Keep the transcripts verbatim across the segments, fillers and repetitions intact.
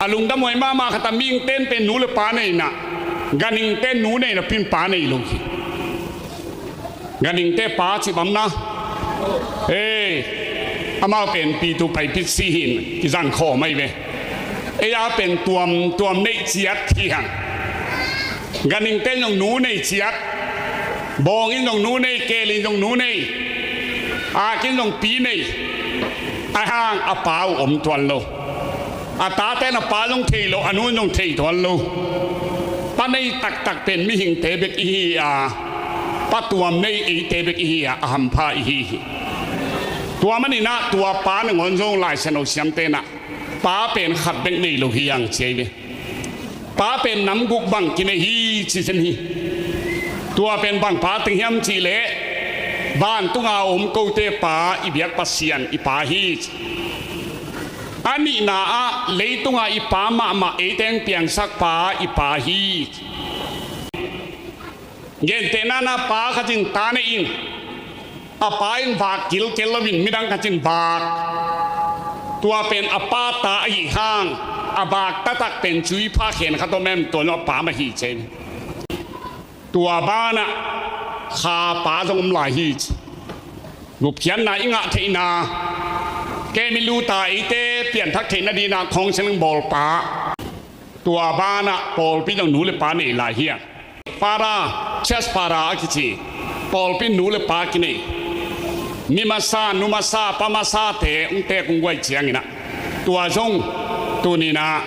A lungdam huai mahmah khat a, mihingte in pen nu le pa nei in ah, ganhingte in nu nei napi in pa nei lo hi. Ganhingte pa ci bang na. Ei, amau pen pitu paipit si hi in kizang khawm ahi ve. Ei a pen tuam tuam neih ciat hi hang. Ganhingte in zong nu nei ciat. Bawng in zong nu nei, keel in zong nu nei, ak in zong pi nei. Ahi hang a pa uh om tuan lo. A tate in a pa zong thei lo, a nu in zong thei tuan lo. Pa nei taktak pen mihingte bek i hi a, pa tuam nei eite bek i hi a, a hampha i hi hi. Tua manin ah tua pa nangawn zong Lai Siangtho siamte in ah pa pen khat bek nei lo hi hang ci hi ve. Pa pen nam guk bang kinei hi ci zen hi. Tua pen bang pa teng hiam cih leh vantunga om kote pa, i biak Pasian i pa hi ci. A nihna ah leitunga i pa mahmah, eite hong piangsak pa i pa hi ci. Gentehna in ah pa khat in ta nei in, a pa in vak kilkel lo in midang khat in vak. Tua pen a pa ta ahi hang, a vak taktak pen cui pha khen khat om em, tua lo a pa mah hi ci. Tua banah kha pa zong om lai hi ci. Gupkhiatna i ngah theihna, kem i luta eite pianthak theihna dingin ah khawng sialing bawl pa. Tua banah pawlpi zong nu le pa nei lai hi a. Para, church para a kici pawlpi nu le pa kinei. Mi masa, nu masa, pa masate hong tek hong guai ciangin ah, tua zong tuni in ah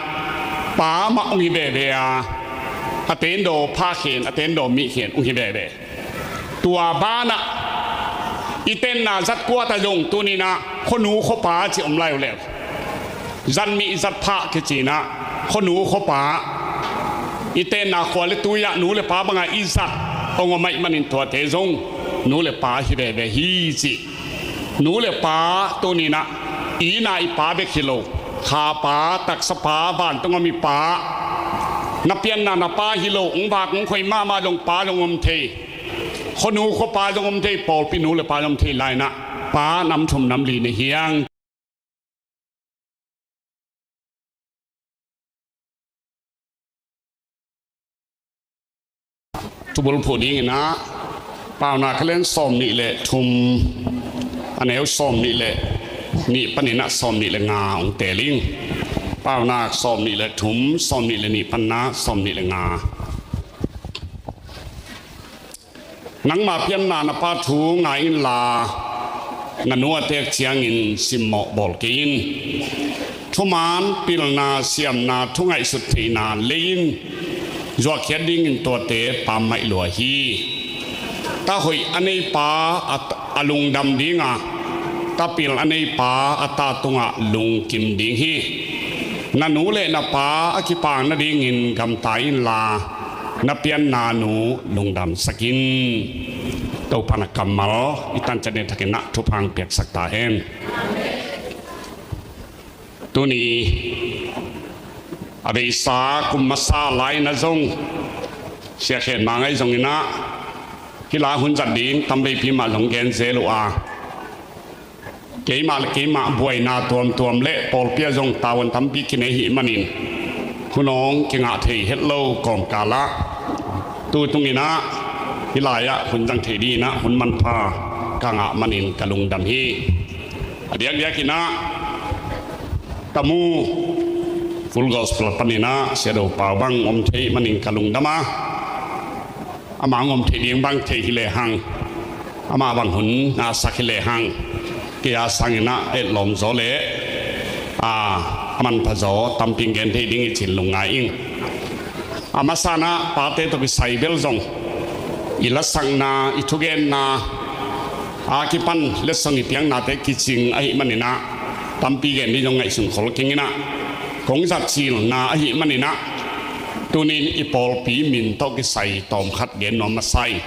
pa mah hong hi veve a, a tendaw pha khen, a tendaw mih khen hong hi veve. Tua banah i tenna zat kuat ah zong tuni in ah khuanu khuapa ci om lai uh leh, zat mih zat phah kici in ah khuanu khuapa, i tenna khua le tui ah nu le pa bangah i zat hong om ahih manin tuate zong nu le pa hi veve hi ci. Nu le pa tuni in ah i na i pa bek hi lo, kha pa, taksa pa, vantung om i pa, na pianna na pa hi lo, hong vak hong khoi mahmah zong pa zong om thei, khuanu khuapa zong om thei, pawlpi nu le pa zong om thei lai in ah pa nam thum nam li nei hi hang. Thubulphuh dingin ah Paunak a lian sawm nih le thum, a neu sawm nih le nih panin ah sawm nih le nga hong teel ing. Paunak sawm nih le thum, sawm nih le nih panin ah sawm nih le nga. Nangma pianna na pa thu ngai inla, na nu a tek ciangin simmawh bawl kei in. Thuman, pilna, siamna, thu ngaihsut theihna lei in zuahkhiat dingin tuate pammaih lua hi. Ta hoih a nei pa a, a lungdam ding a, ta pil a nei pa a ta tungah lungkim ding hi. Na nu le na pa a kipak nadingin gamta inla, na pianna nu lungdamsak in. Topa in a kammal i tanciat ni thakin ah thupha hong piaksak ta hen. Tuni a beisa kum masa lai-in ah zong, Sia Khen Mang ahi zongin ah, hih lai hun zat ding tam veipi mah zong gen zel uh a, keimah le keimah buaina tuamtuam le pawlpi ah zong tavuan tampi kinei ahih manin hun hong kingah thei het lo kawmkal ah, tu tungin ah hih lai-ah hun zang thei dingin ah hun manpha ka ngah manin ka lungdam hi. A diakdiakin ah ka mu Full Gospel panin ah Sia Do Pau bang om thei manin ka lungdam a, amah hong om thei ding bang thei hi lehang, amah bang hun ngahsak hi lehang, kei a sangin ah etlawm zaw le a manpha zaw tampi gen thei ding hi ci-in lungngai ing. A masa-in ah pate tawh kisai bel zong i lasakna, i thugenna a kipan letsong i piaknate kicing ahih manin ah tampi gen ding zong ngaihsun khol keng in ah, kong zat cilna ahih manin ah, tunin i pawlpi min tawh kisai tawmkhat gen nuam masa ing.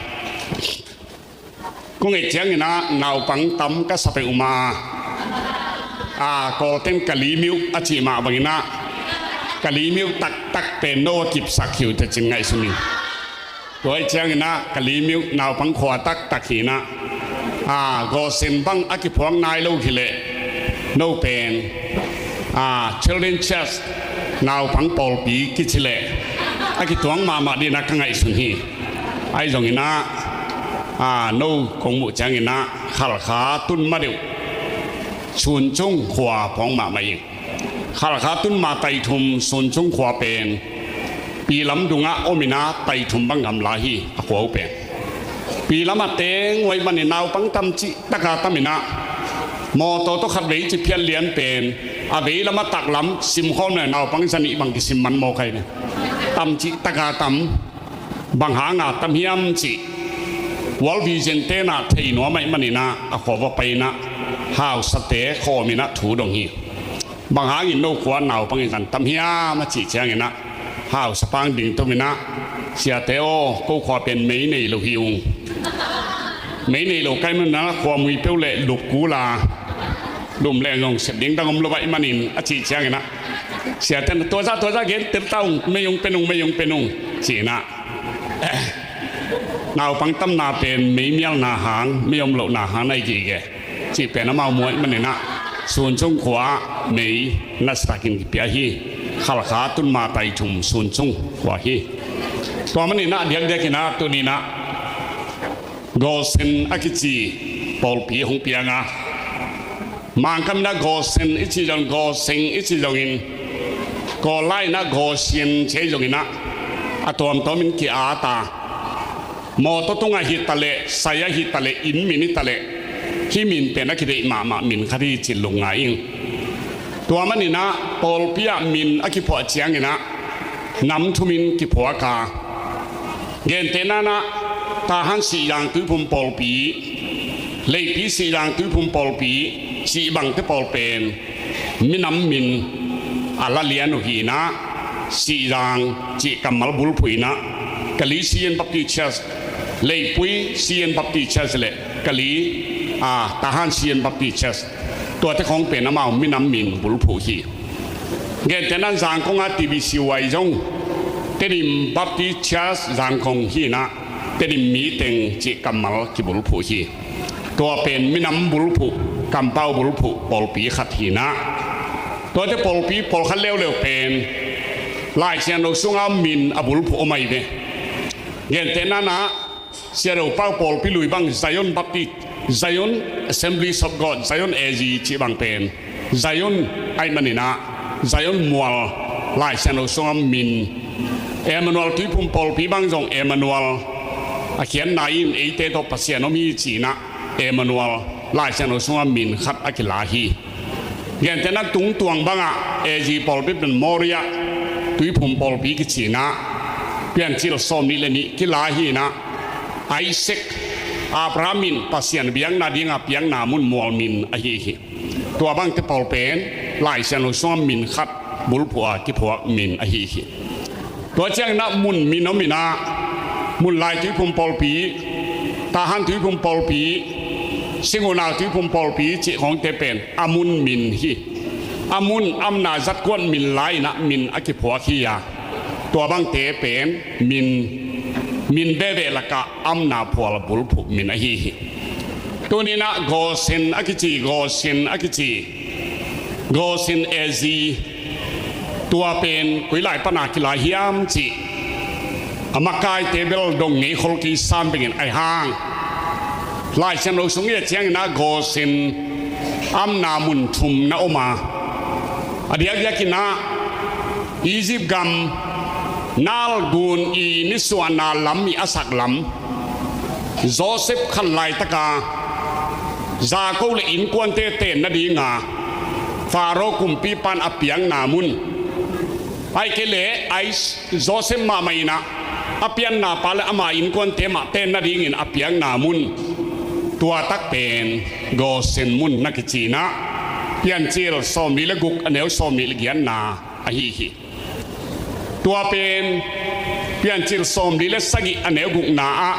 Kong et ciangin ah naupang tam ka sa peuhmah a, Kawlten Kalimiuh a cih mah bangin ah Kalimiuh taktak pen no a kipsak hi uh teh ci-in ngaihsun ing. Tua ahih ciangin ah Kalimiuh naupang khua taktak hi-in ah, a, gawsin bang a kiphuak nai lo hi leh no pen, a, Children Church Naupang pawlpi kici leh a kituang mahmah dingin ah ka ngaihsun hi. Ahi zongin ah, a, no kong muh ciangin ah Khalkha tun ma deuh Suncung khua pawng mahmah ing. Khalkha tun ma taithum Suncung khua pen Pi lam dungah om in ah taithum bang gamla hi, a khua uh pen. Pi lamah teng uh ahih manin naupang tam cih taka tam in ah, mawtaw tawh khat vei ci phiat lian pen, a vei lamah taklam simkhawm leh naupang za nih bang kisim man mawk ahi ve. Tam cih taka tam, bang hanga tam hiam cih World Vision te in ah thei nuam ahih manin ah a khua va pai in ah, hausate khawm in ah thu dong hi. Bang hangin no khua naupang in zan tam hiam a cih ciangin ah, hausapa in ding tom in ah, siate aw, ko khua pen mei nei lo hi ung. Mei nei lo ka hih manin ah khua mui peuh leh lup kul a, lum leng zong sep ding dang om lo ahih manin a cih ciangin ah, siate in ah, tua zah, tua zah gen tel ta ung, mei hong pe nung, mei hong pe nung, ci in ah. Naupang tamna pen mei mialna hang, mei om lohna hang na hi gige. Cih pen amau muh ahih manin ah Suncung khua ah mei nasatakin kipia hi. Khalkha tun ma taithum Suncung khua hi. Tua manin ah diakdiakin ah tuni in ah Gawsen a kici pawlpi hong piang a, Mangkam in ah Gawsen i cih zong, Gawseng i cih zongin, Kawl lai in ah Gawsien ci ahi zongin ah, a tuamtuamin ki-at a, mawtaw tungah hi ta leh, sai ah hi ta leh, inn min hi ta leh, hih min pen a kideih mahmah min khat hi cih lungngai ing. Tua manin ah pawlpi ah min a kiphuah ciangin ah nam thumin kiphuak a, gentehna in ah Tahan Sihzang Tuiphum pawlpi, Leipi Sihzang Tuiphum pawlpi cih bangte pawl pen minam min a la lian uh hi in ah, Sihzang cih kammal bulphuh in ah, Kali Sian Baptist Church, Leipui Sian Baptist Church leh Kali, a, Tahan Sian Baptist Church, tuate khawng pen amau minam min bulphuh hi. Gentehna in Zangkong ah T B C Y zong Tedim Baptist Church Zangkong hi in ah, Tedim mi teng cih kammal kibulphuh hi. Tua pen minam bulphuh, kampau bulphuh pawlpi khat hi in ah, tuate pawlpi pawlkhat leuleu pen Lai Siangtho sungah min a bulphuh om ahi ve. Gentehna in ah Siangtho pau pawlpi lui bang Zion Baptist, Zion Assemblies of God, Zion A G cih bang pen Zion ahih manin ah Zion mual Lai Siangtho sungah min. Emmanuel Tuiphum pawlpi bang zong Emmanuel, a khiatna in eite tawh Pasian om hi ci in ah Emmanuel Lai Siangtho sungah min khat a kila hi. Gentehna in Tungtuang bangah A G pawlpi pen Moria Tuiphum pawlpi kici in ah, Piancil sawmnih leh nih kila hi in ah, Isaac, Abraham in Pasian biakna dinga piakna mun mual min ahi hi. Tua bangte pawl pen Lai Siangtho sungah min khat bulphuh a kiphuak min ahi hi. Tua ciangin ah mun min om in ah, Munlai Tuiphum pawlpi, Tahan Tuiphum pawlpi, Singunau Tuiphum pawlpi cih khawngte pen a mun min hi. A mun amna zatkuat min la in ah min a kiphuak hi a, tua bangte pen min, min veve lakah amna phual bulphuh min ahi hi. Tuni in ah Gawsen a kici, Gawsen a kici, Gawsen A Z, tua pen koi lai pana kila hiam cih a makaite bel dong ngei khol kei sam bengin ahi hang, Lai Siangtho sung i et ciangin ah Gawsen amna mun thum na om a, a diakdiakin ah Egypt gam Nile gun i nisuahna lam i a sak lam, Joseph khan laitaka Jacob le innkuante tenna dinga Pharaoh kumpipa'n a piakna mun, ahih kei leh Joseph mahmah in ah a pianna pa le ama innkuante mah tenna dingin a piakna mun, tua tak pen Gawsen mun na kici in ah, Piancil sawmli le guk a neu sawmli le giatna ahi hi. Tua pen Piancil sawmli le sagih a neu gukna ah,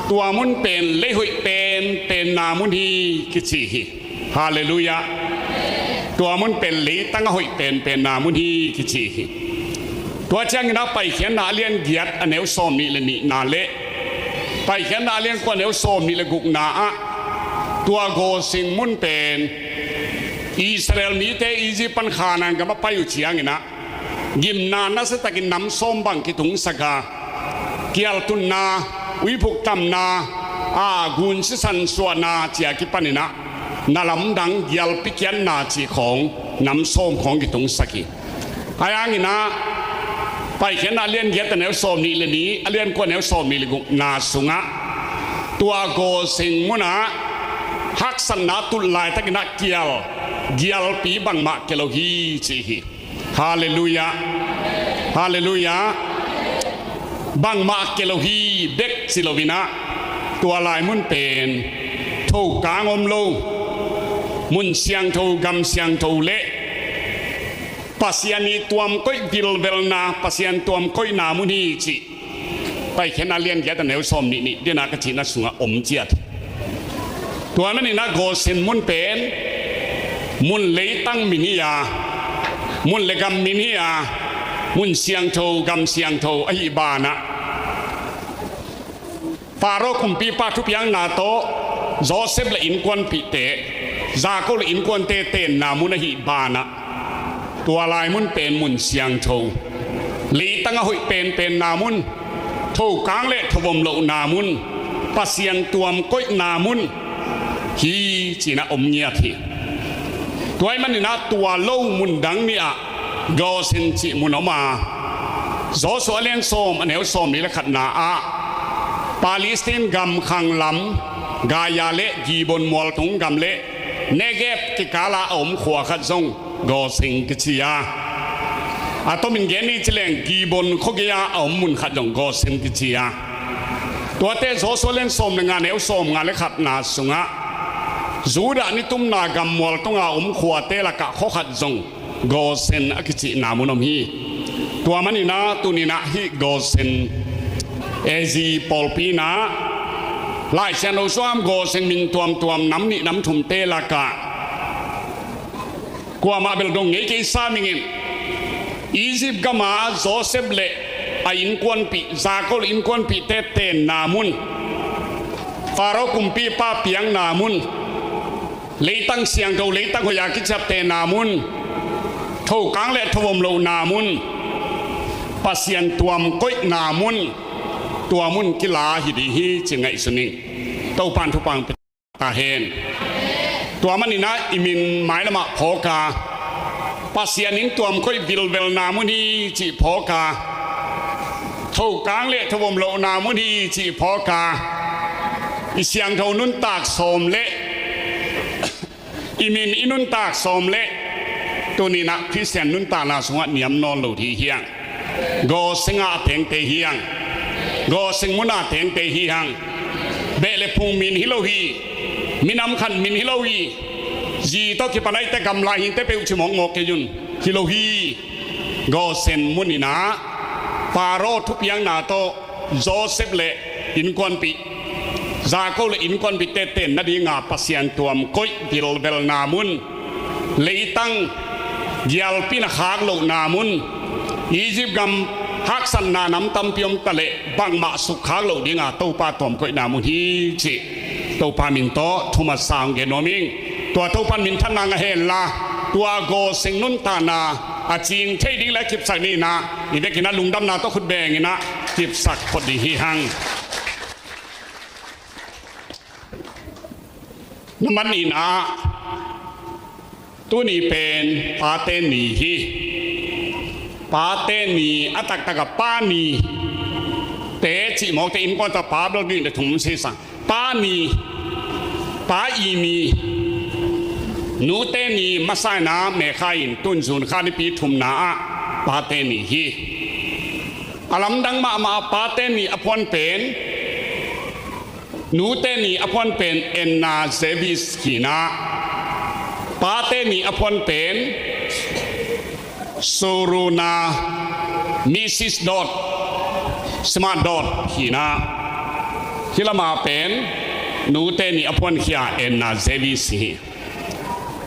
tua mun pen lei hoih penpenna mun hi kici hi. Halleluiah. Tua mun pen leitang a hoih penpenna mun hi kici hi. Tua ciangin ah Paikhiatna a lian giat a neu sawmnih le nihna le Paikhiatna a lian kua a neu sawmnih le gukna ah, tua Gawsen mun pen Israel mite Egypt pan Khanaan gam a pai uh ciangin ah, Gimna nasiatakin nam sawm bang kitungsak a, kialtunna, uiphuk tamna, a, gun sisan suahna ci a kipaninah na lamdang gialpi kiatna cih khawng nam sawm khawng kitungsak hi. Ahi hanginah Paikhiatna a lian giat a neu sawm nih le nih, a lian kua a neu sawm nih le gukna sungah tua Gawsing munah haksatna tulh laitakinah kial gialpi bangmah kia lo hi ci hi. Halleluiah. Halleluiah. Bangmah kia lo hi bek ci loinah tua lai mun pen thokang om lo, mun siangtho, gam siangtho le Pasian ii tuamkoih vilvelna, Pasian tuamkoihna mun hi cih Paikhiatna a lian giat a neu sawm nih nih dinah ka cihna sungah om ciat. Tua maninah Gawsing mun pen mun leitang min hi a, mun le gam min hi a, mun siangtho, gam siangtho ahih banah Faro kumpipa thupiakna tawh Josef le innkuanpihte, Jakob le innkuante tenna mun ahih banah tua lai mun pen mun siangtho, leitang a hoih penpenna mun, thokang le thovomlohna mun, Pasian tuamkoihna mun hi cinah om ngiat hi. Tua ahih maninah tua lo mun dang nih ah Gawsing cih mun om a, Joshua a lian sawm a neu sawm nih le khatna ah Palestine gam khang lam Gaza le Gibeon mualtung gam le Negeb kikala a om khua khat zong Gawsing kici a, a tomin gen ni ci leng Gibeon khuagei-a a om mun khat zong Gawsing kici a. Tuate Joshua a lian sawm le nga a neu sawm nga le khatna sungah Judah nitumna gam mualtunga om khuate lakah khua khat zong Gawsing a kicihna mun om hi. Tua maninah tuninah hih Gawsing A Z pawlpi inah Lai Siangtho sungah Gawsing min tuamtuam nam nih nam thumte lakah kuamah bel dong ngei kei sam ing in, Egypt gama Josef le a innkuanpih, Jakob le innkuanpihte tenna mun, Faro kumpipa piakna mun, leitang siangtho, leitang hoih a kiciaptehna mun, thokang le thovomlohna mun, Pasian tuamkoihna mun, tua mun kila hi ding hi ci ngaihsun ing. Topan thupha pia ta hen. Tua maninah i min mailamah phawk a, Pasian in tuamkoih vilvelna mun hi cih phawk a, thokang le thovomlohna mun hi cih phawk a, i siangtho nuntak sawm le i min i nuntak sawm le tuninah Khristian nuntakna sungah niam nawn lo ding hi hang. Gawsing a tengte hi hang. Gawsing mun a tengte hi hang. Beh le phung min hi lo hi. Minam khat min hi lo hi. Zi tawh kipan a i te gamla hingte peuh ci mawkmawk kei un. Hi lo hi. Gawsing mun inah Faro thupiakna tawh Josef le innkuanpih, Jakob le innkuanpihte tenna dinga Pasian tuamkoih vilvelna mun, leitang gialpina khak lohna mun, Egypt gam haksatna nam tampi om ta leh bangmah sukkhak loh dinga Topa tuamkoihna mun hi cih Topa min tawh thuman sa hong gen nuam ing. Tua Topa in minthanna ngah henla, tua Gawsing nuntakna a cing thei ding le a kipsak ding inah i vekin a lungdamna tawh khut benginah kipsak phot ding hi hang. Nambat ni inah tuni pen pate ni hi. Pate ni a taktak a pa ni te cih mawkte innkuan tawh pa bel ni le thum sisang. Pa ni, pa i ni, nute ni masa inah mekha in tun zun kha nipi thumna ah pate ni hi. A lamdang mahmah a pate ni a phuan pen, nute ni a phuan pen Anna Jarvis hi inah, pate ni a phuan pen Soruna Missis Dodd, Smart Dodd hi inah, hih lama pen nute ni a phuankhia Anna Jarvis hi.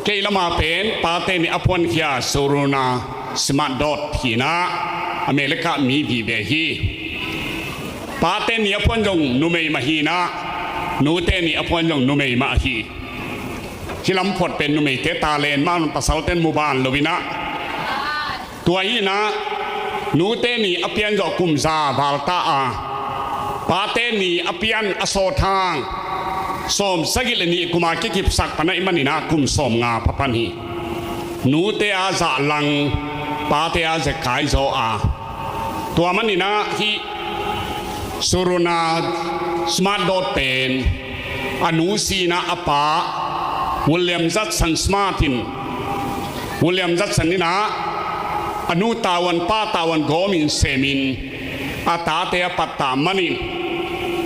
Kei lama pen pate ni a phuankhia Soruna Smart Dodd hi inah, America mi vive hi. Pate ni a phuan zong numei mah hi inah, nute ni a phuan zong numei mah hi. Hih lam phuat pen numeite talent mah, pasalten muban lo inah Tua hi inah nute ni a pian zawh kum za val ta a, pate ni a pian a sawt hang sawm sagih le nih kuma kikipsak pan ahih man inah kum sawm nga pha pan hi. Nute a zahlang, pate a zekai zaw a, tua man inah hih Suruna Smart Dawt pen a nu si inah a pa William Judson Smart in, William Judson inah a nu tavuan pa tavuan gawmin semin a tate a pattah manin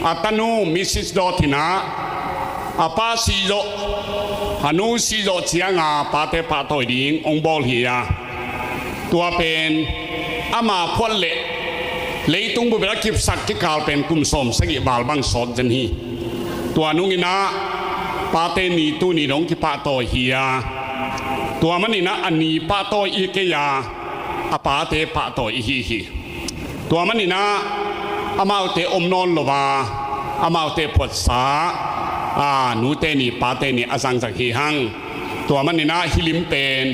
a tanu Missus Dawt inah a pa si zawh, a nu si zawh cianga pate pahtawi ding hong bawl hi a, tua pen ama phuat le leitung bupbet a kipsak kikal pen kum sawm sagih val bang sawt zen hi. Tua nung inah pate ni tuni dong kipahtawi hi a, tua man inah a ni pahtawi i hi kei a, a pate pahtawi i hi hi. Tua man inah amaute om nawn lo a, amaute phuatsa a, nute ni pate ni a zangzang hi hang. Tua man inah hih lim pen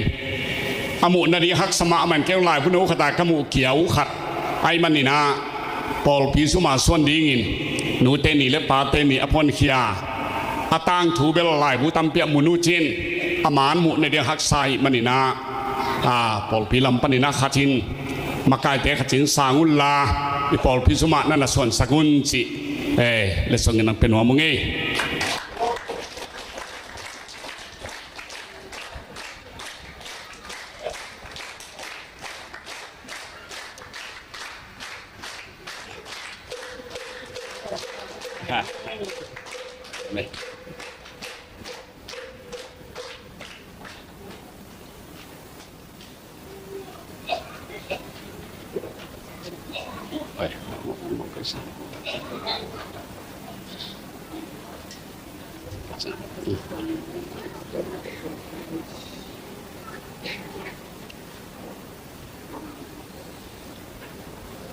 a muh nading haksa mahmah in, kei laibu no khat a ka muh kia uh khat ahih man inah pawlpi suma suan dingin nute ni le pate ni a phuankhia a tangthu bel laibu tampi ah mun uh cin a man muh nading haksa ahih man inah, a, pawlpi lam pan inah khat in makaite khat in sang unla i pawlpi sumah na na suansak un cih, eh, le song in nang pe nuam ung ei.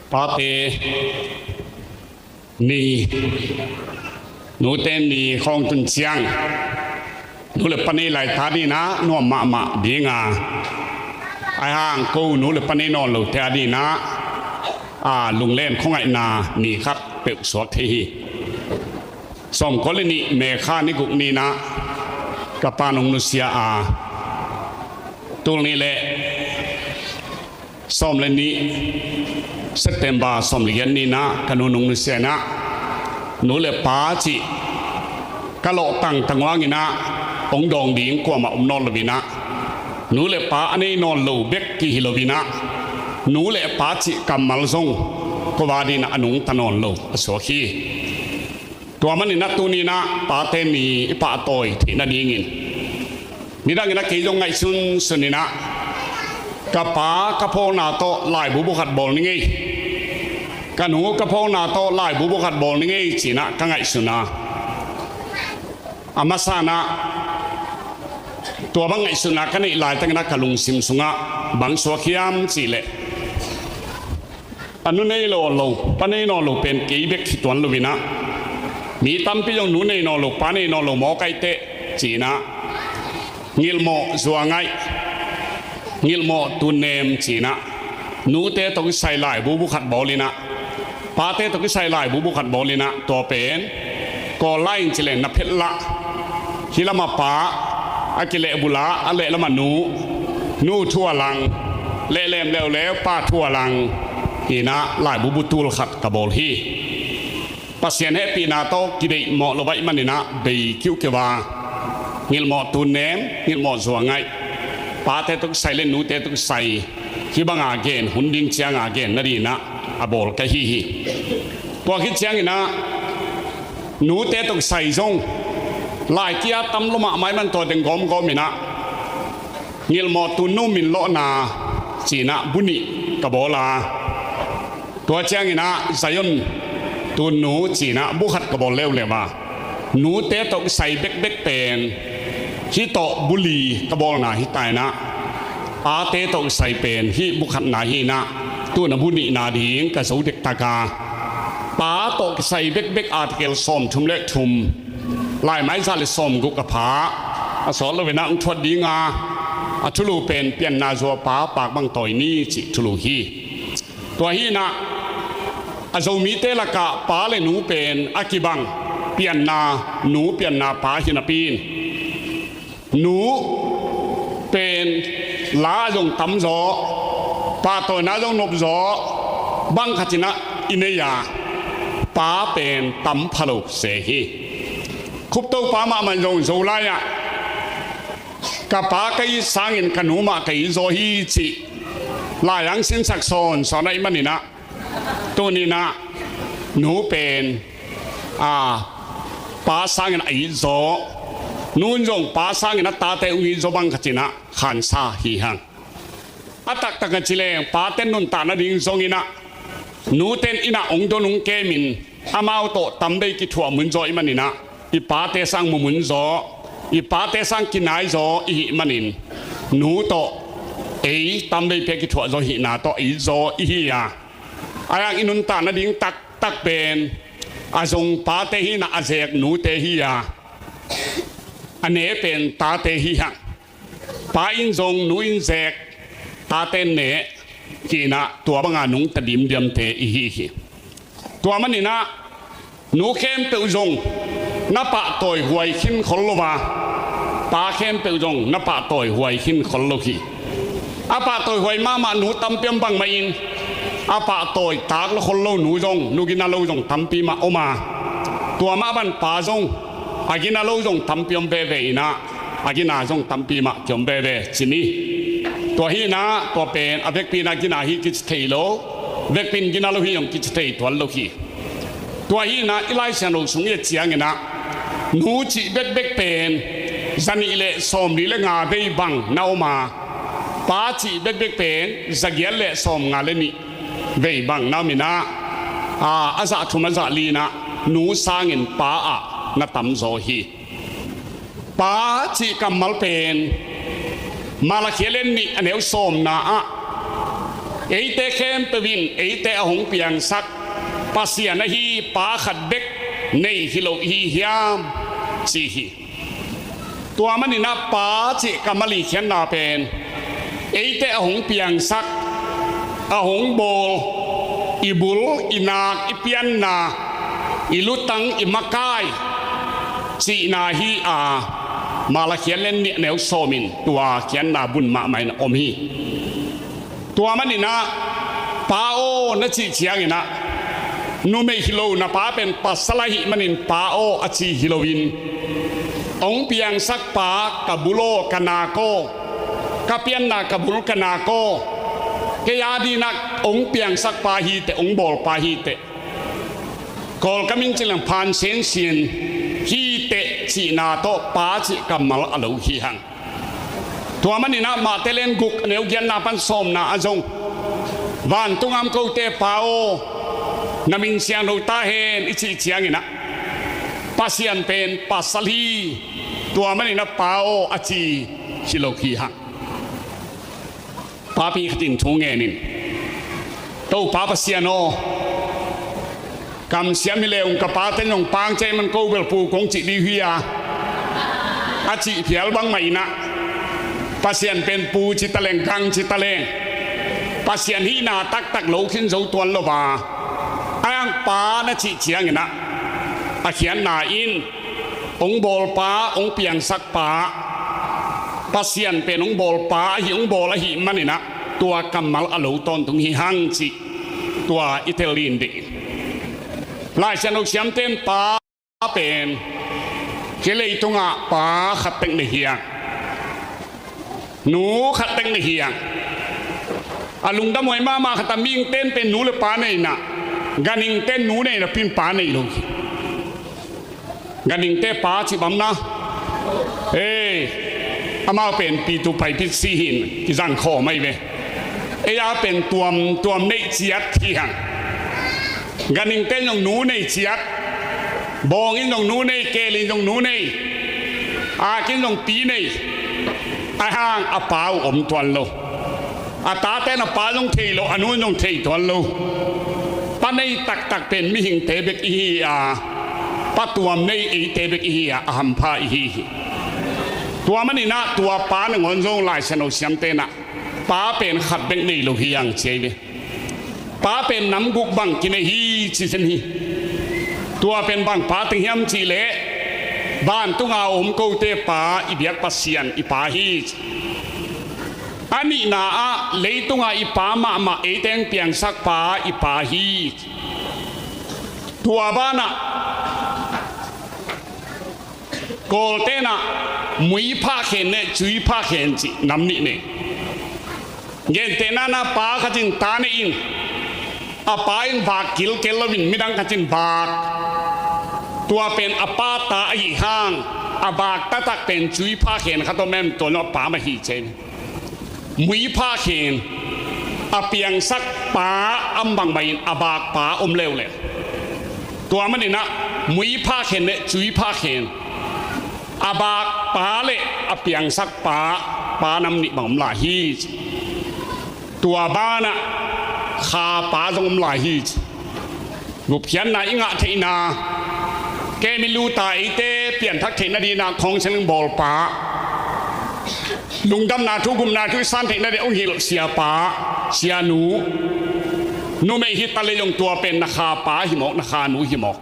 Pate ni, nute ni khawng tun ciang nu le pa nei lai ta dinah nuam mahmah dinga, ahi hang ko nu le pa nei nawn lote a dinah, a, lunglen khuangaihna ni khat peuh suak thei hi. Sawmkua le nih May kha ni guk ninah ka pa nong nusia a, tul nih le sawm le nih September sawm le giat ninah ka nu nong nusia inah, nu le pa cih ka lawh tangtang uh hang inah hong dawng ding kuamah om nawn lo inah, nu le pa a nei nawn lo bek kihi lo inah, nu le pa cih kammal zong ko a dinah a nungta nawn lo a suak hi. Tua man inah tuni inah pate ni i pahtawi theih nadingin nidang inah kei zong ngaihsunsun inah ka pa ka phawkna tawh laibu bu khat bawl ning ei, ka nu ka phawkna tawh laibu bu khat bawl ning ei ci inah ka ngaihsun a, a masa inah tua bang ngaihsutna ka neih laitak inah ka lungsim sungah bang suak hiam cih leh, a nu nei nawn lo, pa nei nawn lo pen kei bek hi tuan lo inah, mi tampi zong nu nei nawn lo, pa nei nawn lo mawk ahi teh ci inah, ngilhmawh zuangaih, ngilhmawh tunnem ci inah, nute tawh kisai laibu bu khat bawl inah, pate tawh kisai laibu bu khat bawl inah, tua pen Kawl lai in ci leng na phet lah, hih lamah pa, a kilehbulh a, a lehlamah nu, nu thu a lang, lehlem leuleu pa thu a lang inah laibu bu tul khat ka bawl hi. Pasian hehpihna tawh kideihmawh lo ahih man inah bei kiuhkeuh a, ngilhmawh tunnem, ngilhmawh zuangaih, pate tawh kisai le nute tawh kisai hih banga gen hun ding cianga gen nading inah a bawl ka hi hi. Tua khit ciang inah nute tawh kisai zong lai kia tam lo mahmah ahih man tua teng gawmgawm inah ngilhmawh tunnu min lawhna ci inah bu nih ka bawl a, tua ciang inah Zion tunnu ci inah bu khat ka bawl leuleu a, nute tawh kisai bekbek pen hih tawh bu li ka bawlna hi ta inah, pate tawh kisai pen hih bu khatna hi inah, tu-in a bu nihna ding ka zo dektak a, pa tawh kisai bekbek article sawmthum le thum, laimai za le sawmguk a pha a sawt lo inah hong thuat ding a, A thulu pen pianna zuau pa pak bang tawi ni cih thulu hi. Tua hi inah a Zomite lakah pa le nu pen a kibang pianna nu pianna pa hi napi in nu pen la zong tam zaw, pahtawina zong nop zaw, bang khat inah i nei a, pa pen tam pha lo se hi. Khuptopa mahmah in zong Zolai ah ka pa ka it sangin ka nu mah ka it zaw hi cih lai-ang sinsak sawnsawn ahih maninah, tuni inah nu pen a pa sangin a it zaw, nu in zong pa sangin a tate hong it zaw bang khat inah khansa hi hang. A taktak a ci leng paten nuntak nading zong inah nute in inn ah hong don hong kemin amau tawh tamvei kithuah mun zaw ahih maninah i pate sang mumun zaw, i pate sang kinai zaw i hih manin nu tawh ei tamvei pia kithuah zaw hihna tawh a it zaw i hi a, a hang i nuntak nading taktak pen a zong pate hi inah a zek nute hi a, a ne pen tate hi hang. Pa in zong nu in zek, tate in ne hi inah tua banga nungta dimdiamte i hi hi. Tua maninah nu khempeuh zong na pahtawi huai khin khol lo a, pa khempeuh zong na pahtawi huai khin khol lo hi. A pahtawi huai mahmah nu tampi om bangmah in a pahtawi tak lo khol lo nu zong, nu gina lo zong tampi mah om a, tua mah bang pa zong a gina lo zong tampi om veve inah a gina zong tampi mah kiom veve ci ni. Tua hi inah tua pen a vekpi inah gina hi kici thei lo, vekpi in gina lo hi zong kici thei tuan lo hi. Tua hi inah i Lai Siangtho sung i et ciang inah nu cih bekbek pen zanih le sawmli le nga vei bang na om a, pa cih bekbek pen zagiat le sawmnga le nih vei bang na om inah, a, a zah thum a zah li inah nu sangin pa ah na tam zaw hi. Pa cih kammal pen Malakhi a lian nih a neu sawmna ah eite khempeuh in eite a hong piangsak Pasian ahi pa khat bek nei hi lo i hi hiam ci hi. Tua maninah pa cih kammal i khiatna pen eite a hong piangsak, a hong bawl, i bul, i nak, i pianna, i lutang, i makai cihna hi a, Malakhi a lian nih a neu sawm in tua khiatna bun mahmah in a om hi. Tua maninah pa aw na cih cianginah numei hi lo na pa pen pasal ahih manin pa aw a ci hi loin, hong piangsak pa ka bul aw ka nak aw, ka pianna ka bul ka nak aw, kei a dinah hong piangsak pa hi teh, hong bawl pa hi teh, Kawlkam in ci leng phan sensian hi teh cihna tawh pa cih kammal a lo hi hang. Tua maninah Mate lian guk a neu giatna pan sawmna ah zong, vantung a om kote pa aw, na min siangtho ta hen i cih cianginah Pasian pen pasal hi, tua maninah pa aw a ci hi lo hi hang. Papi khat in thu ngenin, Topa Pasian aw, kamsiam hi leh ung, ka pate in hong pang ciang man ko bel pu kong cih ding hi a, a cih phial bangmah inah Pasian pen pu ci taleng, gang ci taleng, Pasian hihna taktak lo khin zo tuan lo a, a hang pa na cih cianginah a khiatna in hong bawl pa, hong piangsak pa, Pasian pen hong bawl pa ahi, hong bawl ahih maninah tua kammal a lo tawntung hi hang cih tua i tel in dih. Lai Siangtho siamte in pa pen hih leitungah pa khat tek nei hi hang, nu khat tek nei hi hang. A lungdam huai mahmah khat a mihingte in pen nu le pa nei inah, ganhingte in nu nei napi in pa nei lo hi. Ganhingte pa cih bang na, ei, amau pen pitu paipit si hin kizang khawm ahi ve. Ei a pen tuamtuam neih ciat hi hang. Ganhingte in zong nu nei ciat, bawng in zong nu nei, keel in zong nu nei, ak in zong pi nei, a hang a pa uh om tuan lo. A tate in a pa zong thei lo, a nu in zong thei tuan lo. Pa nei taktak pen mihingte bek i hi a, pa tuam nei eite bek i hi a, a hampha i hi hi. Tua maninah tua pa nangawn zong Lai Siangtho siamte inah pa pen khat bek nei lo hi ang ci ahi ve. Pa pen nam guk bang kinei hi ci zen hi. Tua pen bang pa teng hiam cihleh vantunga om kote pa, i biak Pasian i pa hi ci. A nihna ah leitunga i pa mahmah ei teng piangsak pa i pa hi ci. Tua banah Kawltenah mui phah khen le cui phah khen cih nam nih nei. Gentehna-in pa khat in ta nei in a pa in vak kilkel loin midang khat in vak. Tua pen a pa ta ahi hang a vak taktak pen cui phah khen khat om em, tua lo a pa mah hi cei. Mui phah khen, a piangsak pa om bangbang in a vak pa om leuleu. Tua maninah mui phah khen le cui phah khen, a vak pa le a piangsak pa, pa nam nih bang om lai hi ci. Tua banah kha pa zong om lai hi ci. Gupkhiatna i ngah theihna, kei mi luta eite pianthak theihna dinah khawng siangtho bawlpa, lungdamna thu, gupna thu i san theihna ding hong hilh siapa, sianu, numei hi ta le zong tua pen na kha pa hi mawk, na kha nu hi mawk.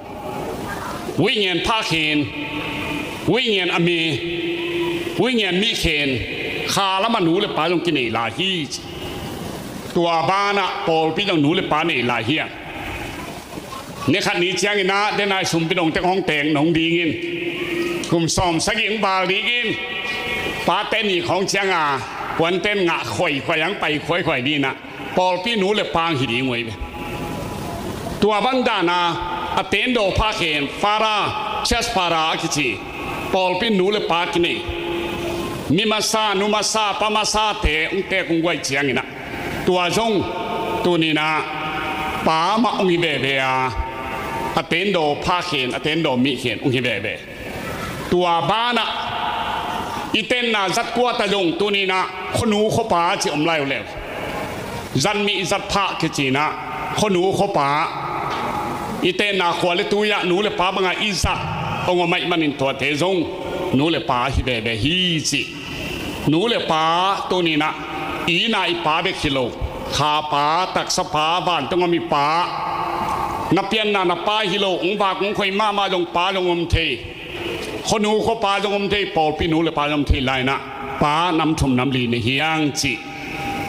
Uingen phah khen, uingen a me, uingen mih khen, kha lamah nu le pa zong kinei lai hi ci. Tua banah pawlpi zong nu le pa nei lai hi ang. Ni khat ni cianginah denai sumpi dongtek hong tek nong dingin, kum sawm sagih hong val dingin, pate ni khawng cianga puanten ngah khuaikhuai ang, pai khuaikhuai dinah pawlpi nu le pa hong hi ding uh ahi ve. Tua bang dana a tendo phah khen, fara, church fara a kici, pawlpi nu le pa kinei. Mi masa, nu masa, pa masate hong tek hong guai cianginah tua zong tuninah pa mah hong hi veve a, a tendo phah khen, a tendo mih khen hong hi veve. Tua banah i tenna zat kua ta zong tuninah khuanu khuapa ci om lai uh leu. Zat mih zat phah kicinah khuanu khuapa, i tenna khua le tui-ah nu le pa bangah i zat hong om ahih manin tuate zong nu le pa hi veve hi ci. Nu le pa tuninah i na i pa bek hi lo, kha pa, taksa pa, vantung a mi pa, na pianna na pa hi lo, hong vak hong khoi mahmah zong pa zong om thei, khuanu khuapa zong om thei, pawlpi nu le pa zong om thei lai-inah pa nam thum nam li nei hi ang cih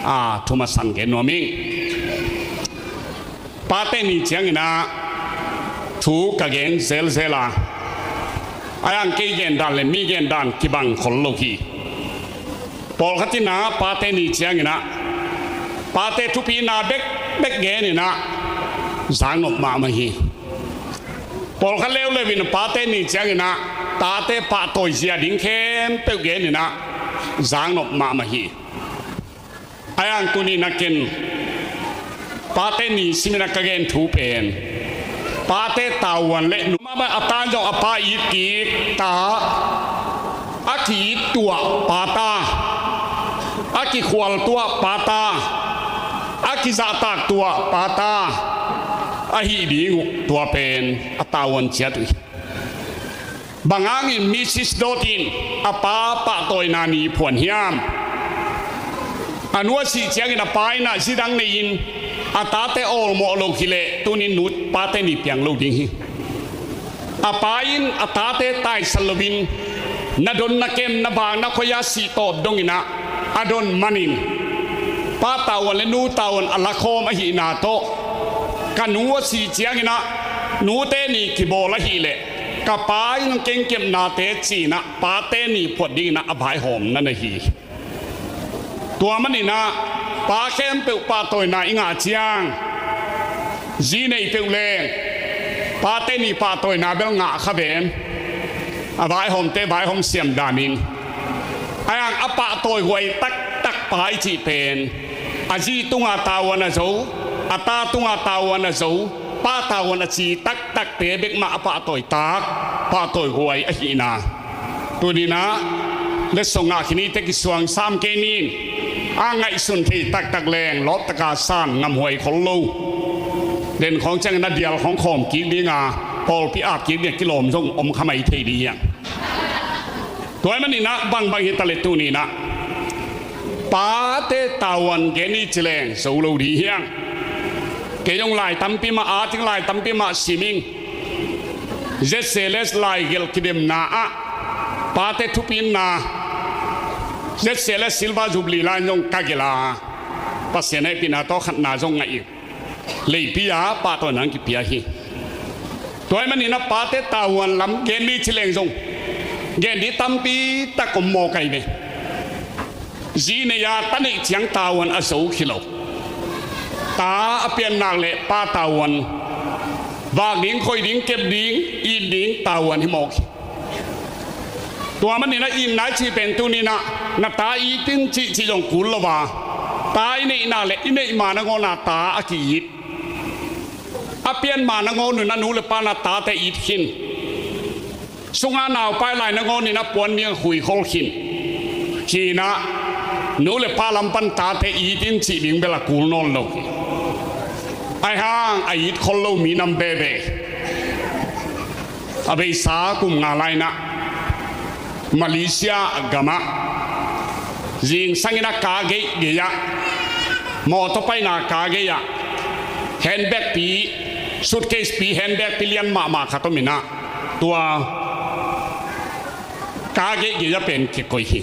a thum a san gen nuam ing. Pate ni cianginah thu ka gen zelzel a, a yang kei gen dan le mi gen dan kibang khol lo hi. Pawlkhat inah pate ni cianginah pate thupina bekbek geninah zaknop mahmah hi. Pawlkhat leuleu in pate ni cianginah tate pahtawi zia ding khempeuh geninah zaknop mahmah hi. A yang tuni na ken pate ni simin a ka gen thu pen pate tavuan le nu mah a tan zong a pa it kik ta, a ki-it tuah pa ta, a kikhual tuah pa ta, a kizahtak tuah pa ta ahi ding uh, tua pen a tavuan ciat uh hi. Bang hangin Missis Dodd in a pa pahtawina ni phuan hiam? A nu a sih ciangin a pa in a zi dang nei-in a tate awlmawh lo hi leh tunin nu pate ni piang lo ding hi. A pa in a tate taisan loin na don na kem, na vak na khoi-a sih tawp dongin ah a don manin pa tavuan le nu tavuan a lakhawm ahihna tawh ka nu a sih ciangin ah nute ni kibawl ahih leh ka pa in kengkepnate ci-in ah pate ni phuat dingin ah a vaihawm na na hi. Tua manin ah pa khempeuh pahtawina i ngah ciang zi nei peuh leng pate ni pahtawina bel ngah kha ven. A vaihawmte vaihawm siam danin a yang a pahtawi huai taktak pa i cih pen a zi tunga tavuan a zo, a ta tunga tavuan a zo, pa tavuan a ci taktakte bek mah a pahtawi tak, pahtawi huai ahihna. Tunin ah letsong ngah khin i tek i suang sam kei nin a ngaihsun thei taktak leng lawptaka san ngamhuai khol lo. Den khawng ciangin a dial khawng khawm kik dinga pawlpi ap kik dinga kilawm zong om kha mai thei ding hiang. Tua ahih maninah bangbang hi taleh tuninah pate tavuan gen i ci leng zo lo ding hiang. Kei zong lai tampi mah, a ting lai tampi mah sim ing. Z C L S laigelh kidemna ah pate thupina, Z C L S Silver Jubilee lai zong ka gelh a, Pasian hehpihna tawh khatna zong ngah ing. Leipi a pahtawi nang kipia hi. Tua ahih maninah pate tavuan lam gen ni ci leng zong gen ding tampi tak om mawk ahi ve. Zi nei a ta neih ciang tavuan a zo khi lo. Ta a pian nak leh pa tavuan vak ding, khoih ding, kep ding, it ding tavuan hi mawk hi. Tua maninah itna i cih pen tuninah na ta it in cihcih zong kul lo a, ta i neih nak leh i neih ma nangawna ta a ki-it. A pian ma nangawn un a nu le pa na tate it khin. Sunga naupai lai nangawn in a puan ding a khuikhol khin. Khinah nu le pa lam pan tate it in cih ding bel a kul nawn lo hi. Ahi hang a it khol lo mi nam veve. A beisa kum nga lainah Malaysia gamah zingsangin a ka geihgeih ah, mawtaw paina ka geih ah, handbag pi, suitcase pi, handbag pi lian mahmah khat om inah tua ka geihgeih ah pen kikoih hi.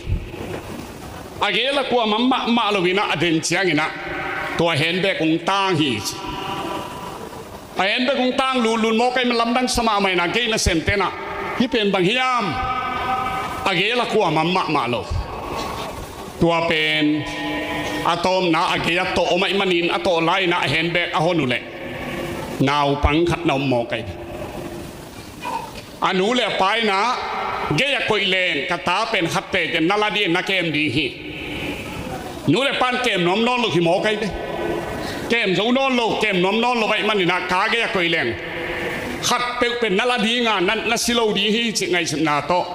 A gel a kuamah mahmah lo inah a den cianginah tua handbag hong tang hi. A handbag hong tang lutlut mawk ahi man lamdang sa mahmah inah gei nasemte nah hih pen bang hiam? A gel a kuamah mahmah lo. Tua pen a tawpna a gei a tawh om ahih manin a tawh lai inah a handbag a hon uh leh naupang khat na om mawk ahi. A nu le a pa inah gei a koih leng ka ta pen khat tete na la ding, na kem ding hi. Nu le pan kem nuam nawn lo hi mawk ahi ve. Kem zo nawn lo, kem nuam nawn lo ahih maninah ka gei a koih leng khat peuh pen na la dinga na, na si lo ding hi cih ngaihsutna tawh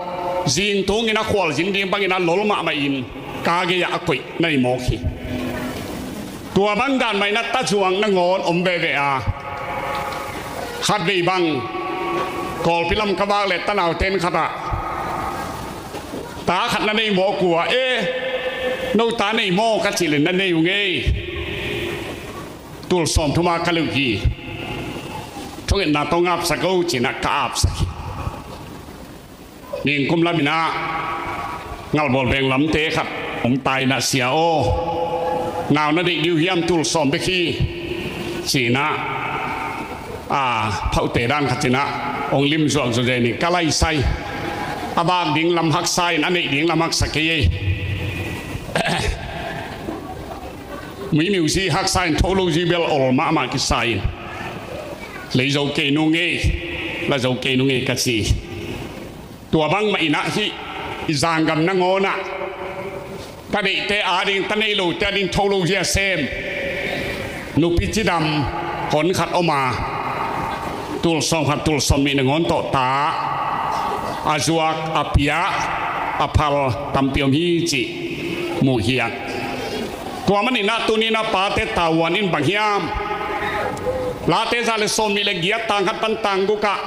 zingtungin a khualzin ding bangin a lol mahmah in ka gei ah a koih na hi mawk hi. Tua bang dan mah inah tazuang nangawn om veve a, khatvei bang Kawlpi lam ka vak leh tanauten khatah ta khat na nei mawk uh a, e, no ta nei maw ka cih leh na nei uh ngei. Tul sawm thuma ka leuh hi. Thungetna tawh ngapsak o cinah ka apsak hi. Ningkum laminah Ngalbawl veng lamte khat hong tai inah, sia aw, nau na deih ding uh hiam, tul sawm bek hi cinah a phaute dan khat inah hong lim zuakzuak zen in ka laisai. A vak ding lam haksa in a neih ding lam haksa kei ei. Muimiuzi haksa in tholo zi bel ol mahmah kisa in lei zo kei nung ei, la zo kei nung ei ka ci. Tua bangmah inah hih i zanggam nangawnah ta deihte ading, ta nei lote ading tholo zi a sem nupi cidam hon khat om a, tul sawm khat tul sawm nih nangawn tawh ta a zuak a pia a phal tampi om hi cih muh hiang. Tua maninah tuninah pate tavuan in bang hiam? Late za le sawm nih le giat tang khat pan tang gukah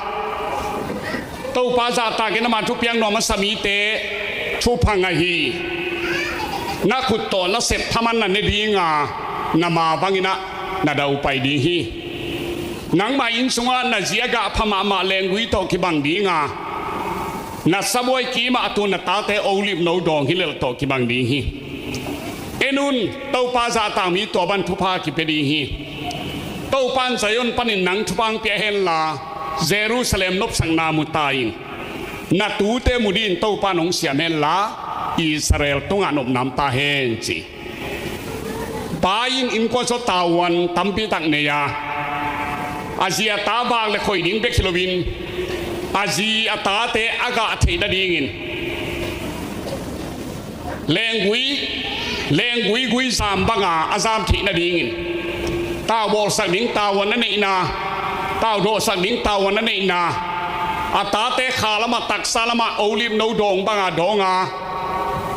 Topa zahtakin ama thupiak nuam a sa mite thupha ngah hi. Na khut tawh na sep thaman na ne dinga na ma banginah na daupai ding hi. Nangmah inn sungah na zi a gah pha mahmah lenggui tawh kibang dinga na sabuai kimah a tu na tate olip no dawng hi lel tawh kibang ding hi. En un, Topa zahtak mi tua ban thupha kipia ding hi. Topa in Zion panin nang thupha hong pia henla, Jerusalem nopsakna mu ta in, na tute mu dingin Topa in hong siam henla, Israel tungah nopna om ta hen ci. Pa in innkuanzaw tavuan tampitak nei a, a zi a ta vak le khoih ding bek hi loin a zi a tate a gah theih nadingin lenggui, lenggui gui zam banga a zam theih nadingin taubawlsak ding tavuan a neihna, taudawhsak ding tavuan a neihna, a tate kha lamah taksa lamah olip no dawng banga dawnga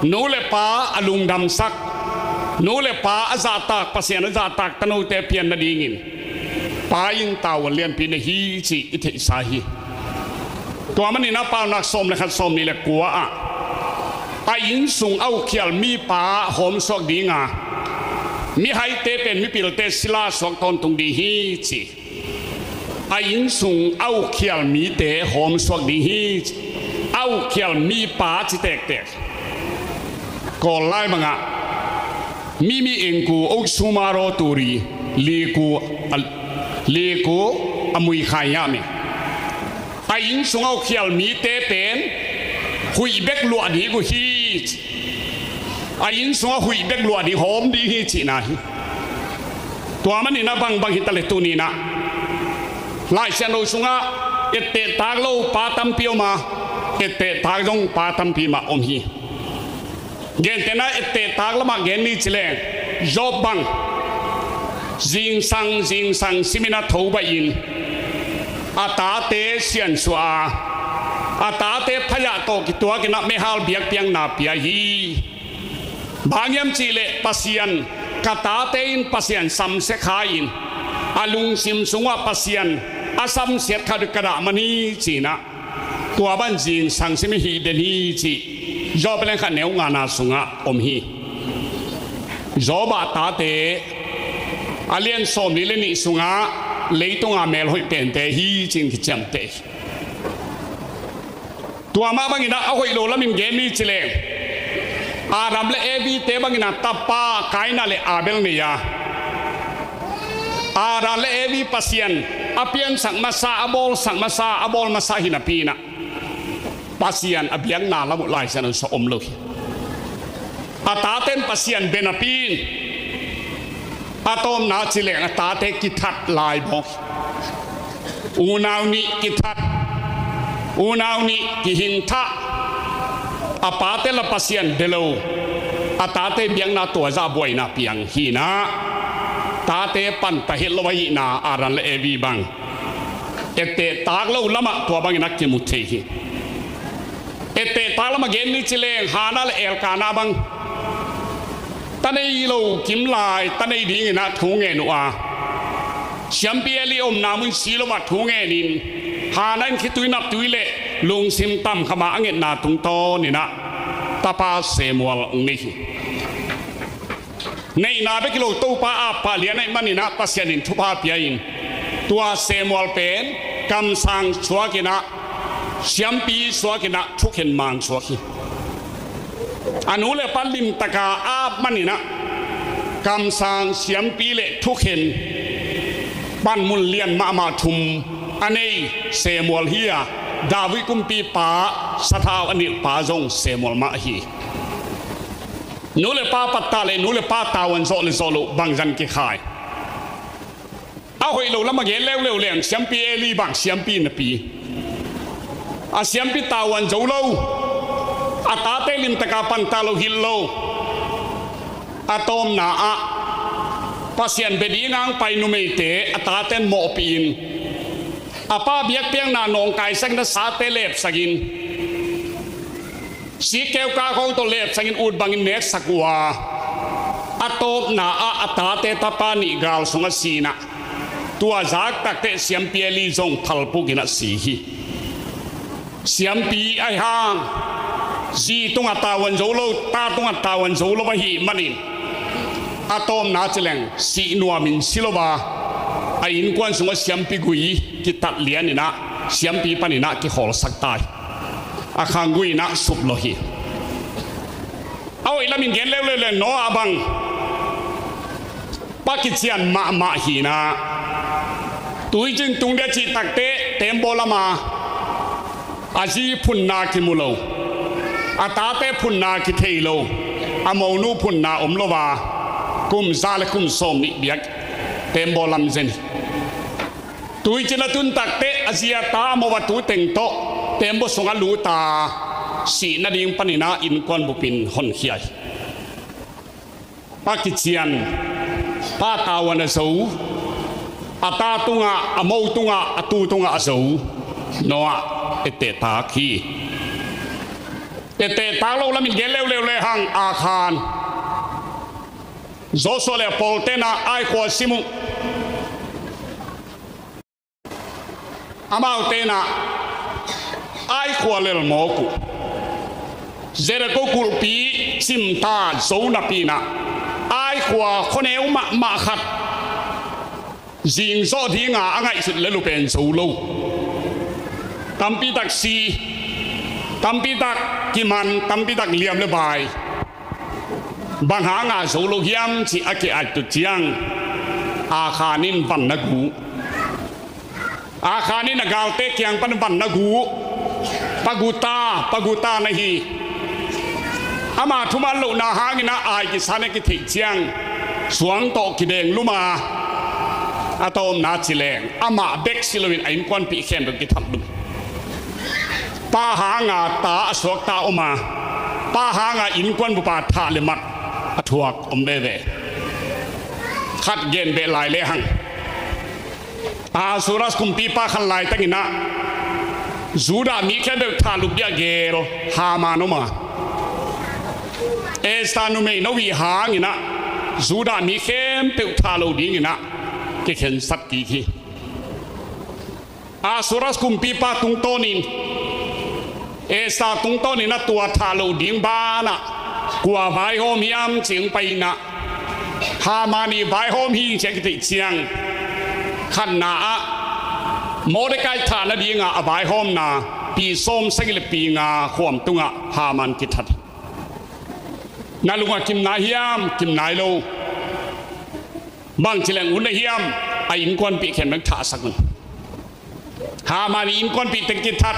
nu le pa a lungdamsak, nu le pa a zahtak, Pasian a zahtak tanote pian nadingin Pa in tavuan lianpi nei hi cih i theihsa hi. Tua maninah Paunak sawm le khat, sawm nih le kua ah A innsung a ukhial mipa hawmsuak dinga, mihaite pen mipilte sila suak tawntung ding hi ci. A innsung a ukhial mite hawmsuak ding hi ci. A ukhial mipa ci tektek. Kawl lai bangah mimi engku oksumaro turi liku a, liku a muikhai ngah mi. A innsung a ukhial mite pen huih bek luah ding uh hi ci. A innsung a huih bek luah ding hawm ding hi cihna hi. Tua maninah bangbang hitaleh tuninah Laisiangtho sungah ettehtak lo pa tampi om a, ettehtak zong pa tampi mah om hi. Gentehna ettehtak lamah gen ni cileng, Job bang zingsang zingsang simin a tho baihin a tate siansuah a, a tate phayah tawh kituakinah meihal biakpiakna pia hi. Bang hiam cihleh Pasian, ka tate in Pasian samsia kha-in a lungsim sungah Pasian a samsiat khat ka dah man hi cinah tua ban zingsang simin hih den hi cih Job lengkhat neu ngana sungah om hi. Job a tate a lian sawmli le nih sungah leitunga melhoih pente hi cin kiciamteh hi. Tua mah banginah a hoih lo lamin gen ni cileng, Adam le Evi te banginah tapa Kaina le Abel nei a, Adam le Evi Pasian a piansak masa, a bawlsak masa, a bawl masa hi napi inah Pasian a biakna lam uh Laisiangtho sung om lo hi. A taten Pasian bia napi in a tawpna cileng a tate kithat lai bawk hi. Unau nih kithat, unau nih kihingthah. A pate la Pasian bia lo, a tate biakna tua zah buaina piang hinah tate panta het lo ahihna Adam le Evi bang ettehtak lo lamah tua bangin a kimu thei hi. Ettehtak lamah gen ni cileng Hana le Elkana bang ta nei lo kimlai ta nei dinginah thu ngen uh a, siampi Eli omna mun si lo ah thu ngenin Hana in khitui naptui le lungsim tamkhama a ngetna tungtawninah tapa Samuel ong nei hi. Neihna bek hi lo Topa ap pah lian ahih maninah Pasian in thupha pia-in tua Samuel pen kamsang suakinah siampi suakinah thukhen mang suak hi. A nu le pa limtaka ap maninah kamsang siampi le thukhen panmun lian mahmah thum a nei Samuel hi a, David kumpipa sathau a nilhpa zong Samuel mah hi. Nu le pa pattah le nu le pa tavuan zawh le zawh loh bangzan kikhai. A hoih lo lamah gen leuleu leng siampi Eli bang siampi napi a siampi tavuan zo lo, a tate limtaka pantah lo hilh lo. A tawpna ah Pasian bia dinga ong pai numeite a taten mawhpihin a pa biakpiakna nawngkaisakin a sate lepsakin sikkeuka khawng tawh lepsakin ut bangin neksak uh a, a tawpna ah a tate tapa nih gal sungah sinah tua zak takteh siampi Eli zong thalpukinah si hi. Siampi ahi hang zi tungah tavuan zo lo, ta tungah tavuan zo lo ahih manin a tawpna cileng sih nuamin si lo a, a innkuan sungah siampi gui kitat lianinah siampi paninah kikhawlsak ta hi. A khanggui inah sup lo hi. A hoih lamin gen leuleu le Noah bang pa kician mahmah hinah tuicin tung dia cih takteh tembaw lama a zi phunna kimu lo, a tate phunna kithei lo, a monu phunna om lo a kum za le kum sawmnih biak tembaw lam zen hi. Tuicin a tun takteh a zi a ta a mo a tu teng tawh tembaw sungah lut a sih nading paninah innkuan bupin honkhia hi. Pa kician, pa tavuan a zo, a ta tungah, a mo tungah, a tu tungah a zo Noah ettehtak hi. Ettehtak lo lamin gen leuleu lehang Akhan, Joshua le a pawlte nah Ai khua sim uh. Amaute nah Ai khua lelmawk uh. Jericho kulhpi cimta zo napi-in ah, Ai khua khuaneu mahmah khat zingzawh dinga a ngaihsut lel uh pen zo lo. Tampi tak si, tampi tak kiman, tampi tak liam le bai. Bang hanga zo lo hiam cih a ki-ait uh ciang, Akhan in van na gu. Akhan in a galte kiang pan van na gu. Paguta, paguta na hi. Ama thuman lohna hangin ah ai kisa na kitheih ciang, suang tawh kideng lum a, a tawpna ci leng amah bek si loin a innkuanpih khempeuh kithat lum. Pa hanga ta a suakta om a, pa hanga innkuan bupa thah le mat a thuak om veve. Khat gen beh lai lehang, Ahasuerus kumpipa khan laitakin ah Judah mi khempeuh thahlup ding a geel Haman om a, Esther numei na hih hangin ah Judah mi khempeuh thah lo dingin ah kikhensat kik hi. Ahasuerus kumpipa tungtawnin, Esther tungtawnin a tua thah loh ding banah kua vaihawm hiam cih hong pai-in ah, Haman ii vaihawm hi cih a kitheih ciang, khatna ah Mordecai thah nadinga a vaihawmna pi sawmsagih le pi nga khuam tungah Haman kithat hi. Na lungah kim nai hiam? Kim nai lo. Bangci leng ut na hiam? A innkuanpih khempeuh thahsak un. Haman ii innkuanpih teng kithat.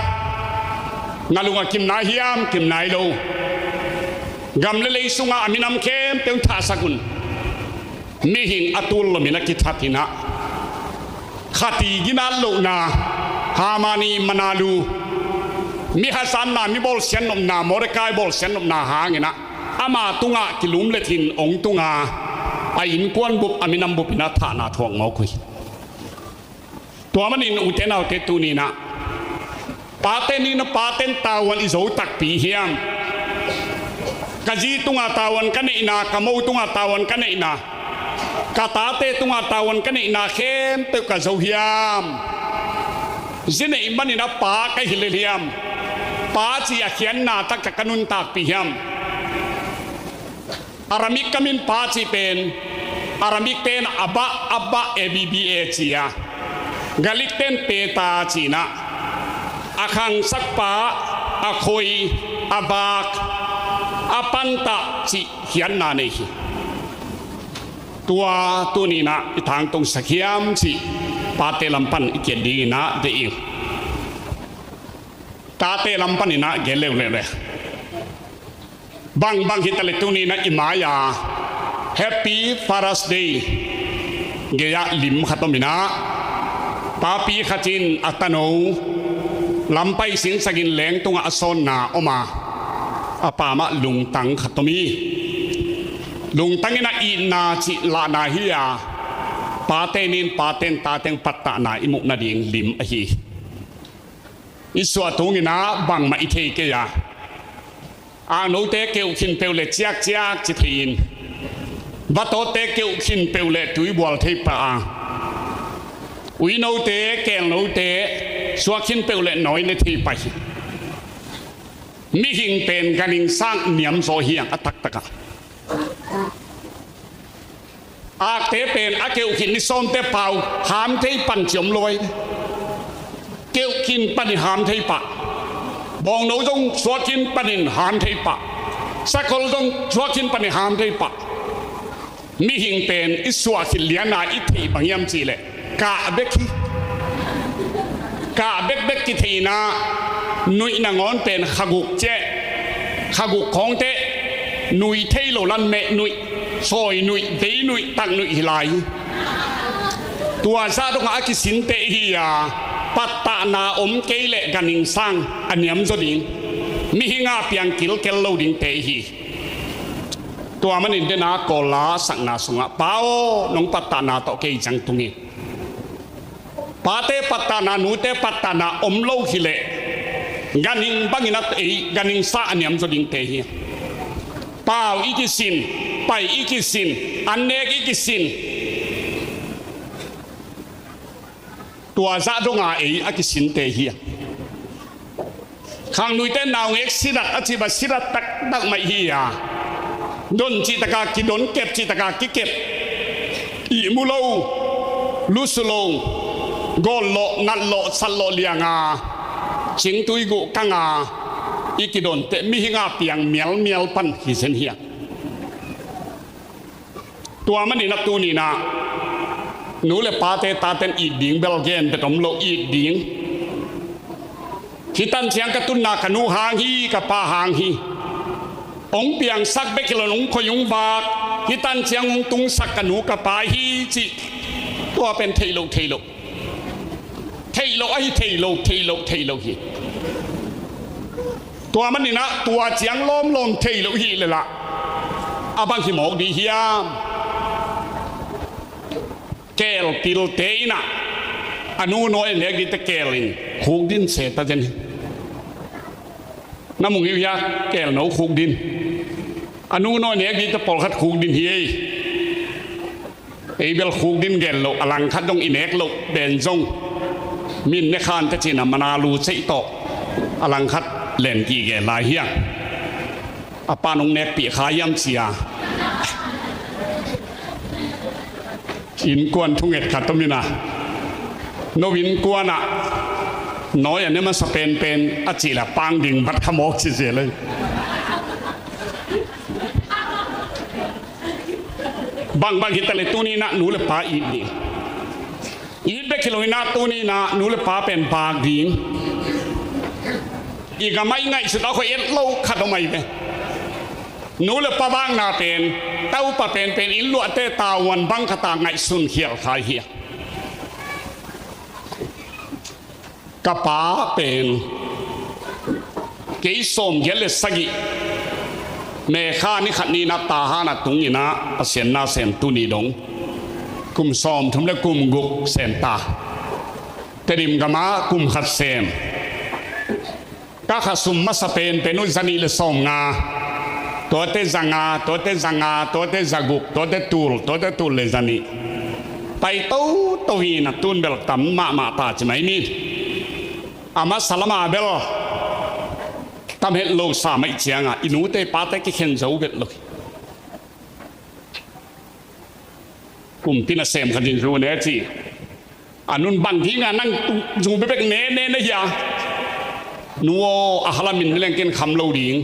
Na lungah kim nai hiam? Kim nai lo. Gam le lei sungah a minam khempeuh thahsak un. Mihing a tul lomin a kithat in ah, khat ii ginat lohna, Haman ii manalu, mi hazatna, mi bawlsiat nopna, Mordecai bawlsiat nopna hangin ah ama tungah kilumlet in hong tung a, a innkuan bup, a minam bupin ah thahna thuak mawk uh hi. Tua manin ute naute, tuni-in ah pate ni-in ah paten tavuan i zo takpi hiam? Ka zi tungah tavuan ka neihna, ka mo tungah tavuan ka neihna, ka tate tungah tavuan ka neihna khempeuh ka zo hiam? Zi neih manin ah pa ka hi lel hiam? Pa cih a khiatna taktak ka nuntakpih hiam? Aramik ka min Pa cih pen, Aramik ten Abba, Abba, A B B A ci a, Galik ten Peta ci-in ah, a khangsak pa, a khoi, a vak, a pantah cih khiatna nei hi. Tua tuni-in ah i tangtungsak hiam cih pate lam pan i kiat dingin ah deih ing. Tate lam panin ah gen leuleu le. Bangbang hi ta leh tuni-in ah i mai-a Happy Father's Day gei-ah lim khat om in ah, papi khat in a tano lampai singsakin leng tungah a sawnna om a, a pamah lungtang khat om hi. Lungtang in ah itna cih lahna hi a, pate ni-in paten tate hong pattahna i muh nading lim ahi hi. I suah tungin ah bangmah i thei kei a, aknote keuh khin peuh leh ciakciak ci thei-in, vatawtte keuh khin peuh leh tui bual thei pah a, uinote, kelnote suak khin peuh leh nawi ne thei pah hi. Mihing pen ganhing sang niamzaw hi hang a taktak ah. Akte pen a keuh khin ni sawmte pau ham thei pan ci om lo ai. Keuh khin panin ham thei pah. Bawngno zong suak khin panin ham thei pah. Sakol zong suak khin panin ham thei pah. Mihing pen i suah khit liana i theih bang hiam cih leh, kah bek hi. Kah bekbek kitheihna, nuih nangawn pen khaguk ciah, khaguk khawngte, nui thei lo lan meh nuih, sawi nuih, vei nuih, tak nuih hi lai hi. Tua zah dongah a kisinte ihi a, pattahna om kei leh ganhing sang a niamzaw ding, mihing a piang kilkel lo dingte ihi. Tua manin dena Kawl la sakna sungah, Pa aw, nong pattahna tawh kei ciang tung in. Pate pattahna, nute pattahna om lo hi leh, ganhing bangin a ei, ganhing sa a niamzaw dingte hi. Pau i kisin, pai i kisin, an nek i kisin. Tua zah donga ei a kisinte hi a. Khangluite naungek sidat a cih bang sidat taktak mai hi a, don cih taka kidon, kep cih taka kikep. Ihmu lo, lusu lo, gawl lawh, nat lawh, sat lawh lianga, cingtui guh kanga i kidonte mihinga piang mialmial pan hi zen hi a. Tua maninah tuninah nu le pate taten it ding bel gen bet om lo, it ding. Hih tan ciang ka tunna ka nu hang hi, ka pa hang hi. Hong piangsak bek hi lo, hong khoi hong vak. Hih tan ciang hong tungsak ka nu ka pa hi cih. Tua pen theih loh, theih loh. Theih loh ahi, theih loh, theih loh, theih loh hi. Tua maninah tua ciang lawmlawm theih loh hi leh lah a bang hi mawk dih hiam? Keel pilte innah a nu nawi a nek dihte keel in khuk din se ta zen hi. Na mu ngei uh hia? Keel no khuk din. A nu nawi a nek dihte pawlkhat khuk din hi ei. Ei bel khuk din gen loh, a langkhat dong i nek loh pen zong min ne khan te cin a mana lu ceih tawh a langkhat len kih gen lai hiang. A pa nong nekpih kha hiam cia? Innkuan thunget khat om ina, no innkuanah nawi a ne masa penpen a cih la pang ding bat kha mawk ci zel ei. Bangbang hi ta le tuninah nu le pa it ding. It bek hi loinah tuninah nu le pa pen bak ding. I gamah i ngaihsut a khoi et lo khat om ai ve. Nu le pa bakna pen, taupa penpen inn luahte tavuan bang khat a ngaihsun khial khai hi a. Ka pa pen kei sawmgiat le sagih May kha ni khat ni-in a Tahan a tung inah Pasian na sem, tuni dong kum sawmthum le kum guk sem ta. Tedim gamah kum khat sem. Ka khasum masa penpen uh zanih le sawmnga, tuate zanga, tuate zanga, tuate zaguk, tuate tul, tuate tul le zanih. Pai toto hi na, tun bel tam mahmah ta ci mai mi. A masa lama bel tam het lo sa mai cianga i nute pate kikhen zo bet lo. Kumpi nasem khat in zu ne ci. A nun bang dinga nang zu bebek ne ne na hia? Nu aw, a halam in leng ken kham lo ding.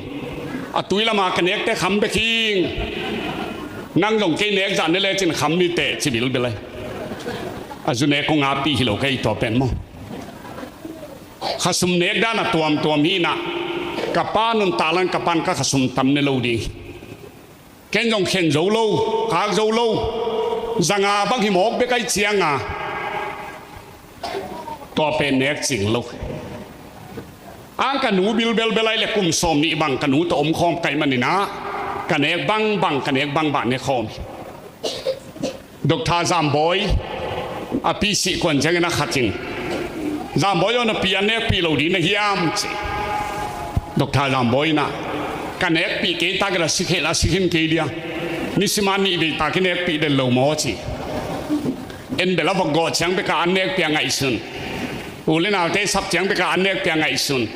A tui lama ka nekte kham bek hing. Nang zong kei nek zah ne lecin kham ni teh ci bilbel ai. A zu nek kong api hi lo kei tua pen maw? Khasum nek dan a tuamtuam hi na. Ka pa nun talan ka pan ka khasum tam ne lo ding. Ken zong khen zo lo, khak zo lo. Zanga bang hi mawk bek ai cianga tua pen nek cing lo. Ang ka nu bilbelbel ai le kum sawm nih bang ka nu tawh om khawm kaih maninah ka nek bangbang, ka nek bangbang ne khawm hi. Doctor Zambawi a pi sih kuan ciangin a khat in, Zambawi aw, na pi a nekpih lo ding na hiam ci. Doctor Zambawi inah ka nekpih kei ta kei la si khel a si khin kei dia. Nisima nih vei ta ki nekpih den lo maw ci. En bel a vok gawh ciang beka an nekpih a ngaihsun. U le naute sap ciang beka an nekpih a ngaihsun.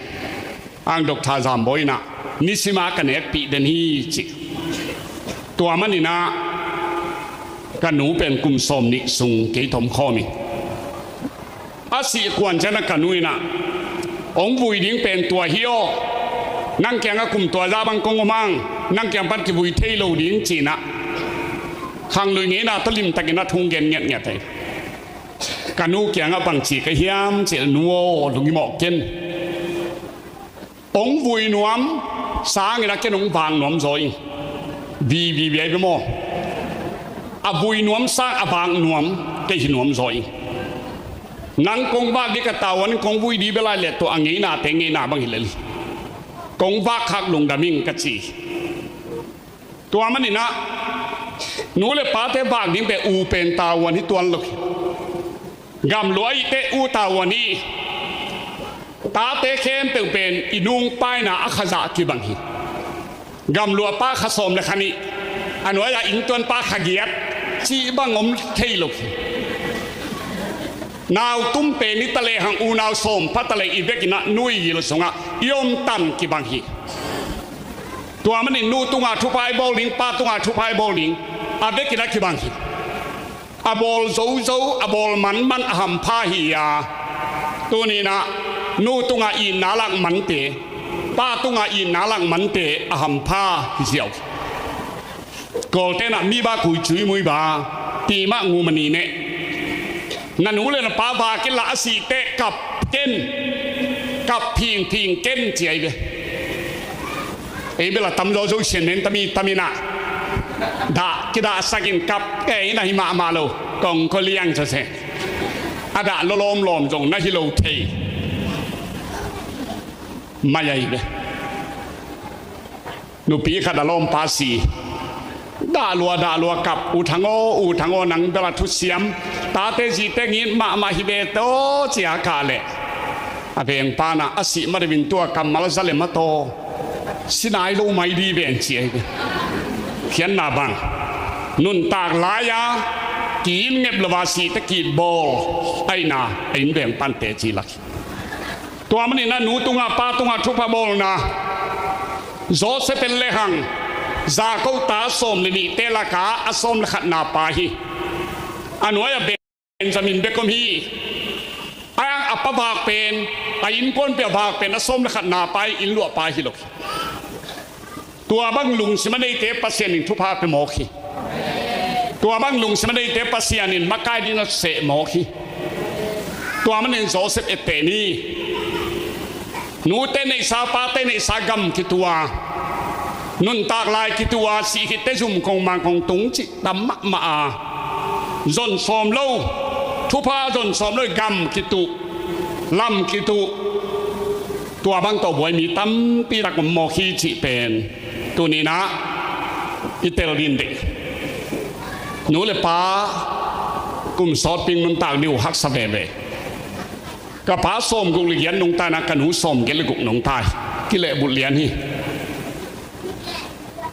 Ang Doctor Zambawi inah nisima ka nekpih den hi ci. Tua maninah ka nu pen kum sawm nih sung kei tawh om khawm hi. A sih kuan ciangin ka nu inah hong vui ding pen tua hi aw. Nang kiangah kum tua zah bang kong om ang, nang kiang pan kivui thei lo ding cinah khangluih ngeina tawh limtakin a thu gen ngiatngiat hi. Ka nu kiangah bang ci ka hiam cih leh, nu aw, lunghimawh ken. Hong vui nuam sangin a ken hong vak nuam zaw ing. Viviviai bia maw? A vui nuam sang a vak nuam kei hi nuam zaw ing. Nang kong vak dih ka tavuan kong vui dih bia lai leh tua a ngeinate ngeina bang hi lel hi. Kong vak khak lungdam ing ka ci. Tua maninah nu le pate vak ding pen u pen tavuan hi tuan lo hi. Gamluah ihte u tavuan hi. Tate khempeuh pen i nungpaina a khazah kibang hi. Gamluah pa kha sawm le kha nih, a nuai-ah inntuan pa kha giat cih bang om thei lo hi. Nau tum pen i ta lehang unau sawm pha ta leh i vekin ah nu i gil sungah i omtan kibang hi. Tua manin nu tungah thupha i bawl ding, pa tungah thupha i bawl ding, a vekin ah kibang hi. A bawl zozo, a bawl manman a hampha hi a, tuni-in ah nu tungah itna lak mante, pa tungah itna lak mante a hampha hi ziau hi. Kawlte'n ah mi ba kui cui mui ba ti mah ngu mani neh. Na nu le na pa vak inla a sih teh kap ken, kap phingphing ken ci ahi ve. Ei bel a tamzaw Zosian men tami tamin ah dah kidahsak in kap kei na hi mahmah lo. Kong ko liang sa se a dah lawlawm lawm zong na hi lo thei mai ahi ve. Nupi khat a lawmpa si. Dah lua, dah lua kap, U Thang aw, U Thang aw, nang bel a thusiam. Tate zite ngit mahmah hi ve tawh ci a kah leh a vengpa'n ah a sih ma deuhin tua kammal za le ma taw, si nai lo mai di ven ci ahi ve. Khiatna bang, nuntak lai-a ki-it ngep lo a sihte ki-it bawl ahihna a inn vengpa'n teci lak hi. Tua manin ah nu tungah pa tungah thupha bawlna. Joseph en lehang Jakob ta sawm le nihte lakah a sawm le khatna pa hi. A nuai-ah Benjamin bek om hi. A, a pa vak pen, a innkuanpih a vak pen a sawm le khatna pa hi, inn luahpa hi lo hi. Tua bang lungsim a neite Pasian in thupha pia mawk hi. Tua bang lungsim a neite Pasian in makai ding a seh mawk hi. Tua manin Joseph etteh ni. Nute neihsa, pate neihsa gam kitua, nuntak lai kitua, sih khitte zum kong mang kong tung cih tam mahmah a, zon sawm lo, thupha zon sawm lo, gam kituh, lam kituh. Tua bang tawh buai mi tampi tak om mawk hi cih pen tuni-in ah i tel ding ding. Nu le pa kum sawtpi nuntak ding uh haksa veve. Ka pa sawmguk le giat nungta-in ah ka nu sawmgiat le guk nungta hi. Kilehbulh lian hi.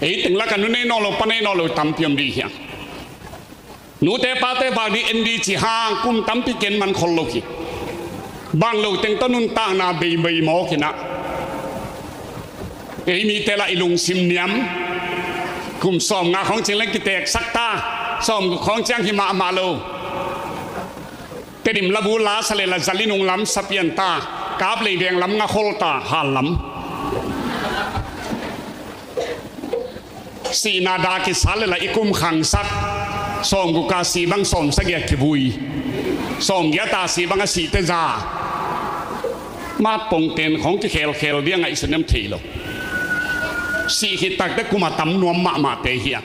Ei teng la ka nu nei nawn lo, pa nei nawn lo tampi om ding hi hang. Nute pate vak ding en ding ci hang kum tampi ken man khol lo hi. Bang lo teng tawh nuntakna beibei mawk in ah, ei mite lah i lungsim niam. Kum sawmnga khawng ciang leng kiteksak ta, sawmguk khawng ciang hi mahmah lo. Tedim labu la sa le la zali nung lam sa pian ta, Kaplei veng lam nga khol ta, hal lam. Sihna dah kisa le la i kum khangsak, sawmguk a sih bang sawmsagih a kivui, sawmgiat a sih bang a sihte za. Matpongten khawng kikhelkhel ding a ngaihsun em thei lo. Sih khit takte kum a tam nuam mahmahte hi a.